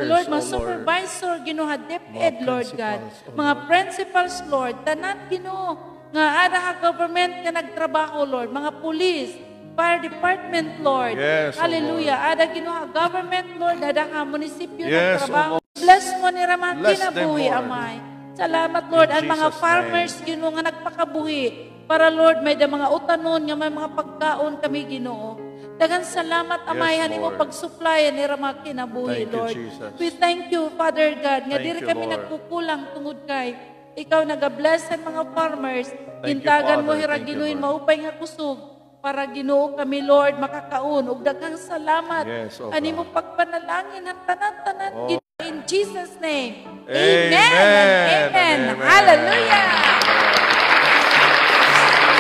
Lord, mga supervisor, Ginoo, ha DepEd, Lord God, mga principals, Lord, tanan, Ginoo, nga ada ha government nga nagtrabaho, Lord, mga police, fire department, Lord. Hallelujah. Ada, Ginoo, ha government, Lord, ada ha munisipyo nagtrabaho. Bless mo nira mga kinabuhi, Amay. Salamat, Lord. An mga farmers, Ginoo, nga nagpakabuhi para, Lord, may-ada mga utanon nga may mga pagkaon kami, Ginoo. Daghan salamat, Amay, han imo pag-supply han ira mga kinabuhi, Lord. We thank you, Father God, nga diri kami nagkukulang tungod kay ikaw naga-bless han mga farmers. Gintagan mo hira, Ginoo, hin maupay nga kusog para, Ginoo, kami, Lord, makakaon. Ug daghang salamat han imo pagpanalangin han tanan-tanan, Ginoo, in Jesus' name. Amen and amen. Hallelujah.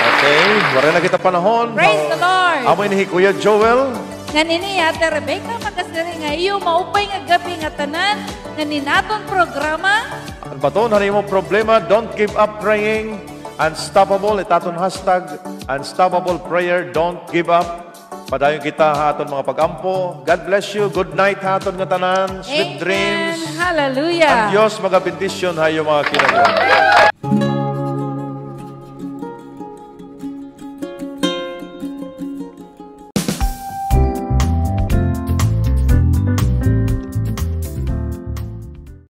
Okay, waray na kita panahon. Praise the Lord. Amo ini hi Kuya Joel. Ngan ini hi Ate Rebecca, makasiring ha iyo maupay nga gab-i nga tanan, ngan in aton programa. An baton han imo problema, don't give up praying. Unstoppable, it aton hashtag, unstoppable prayer, don't give up. Padayon kita ha aton mga pag-ampo. God bless you. Good night ha aton nga tanan. Sweet dreams. Hallelujah. An Dios magabendisyon ha iyo mga kinabuhi.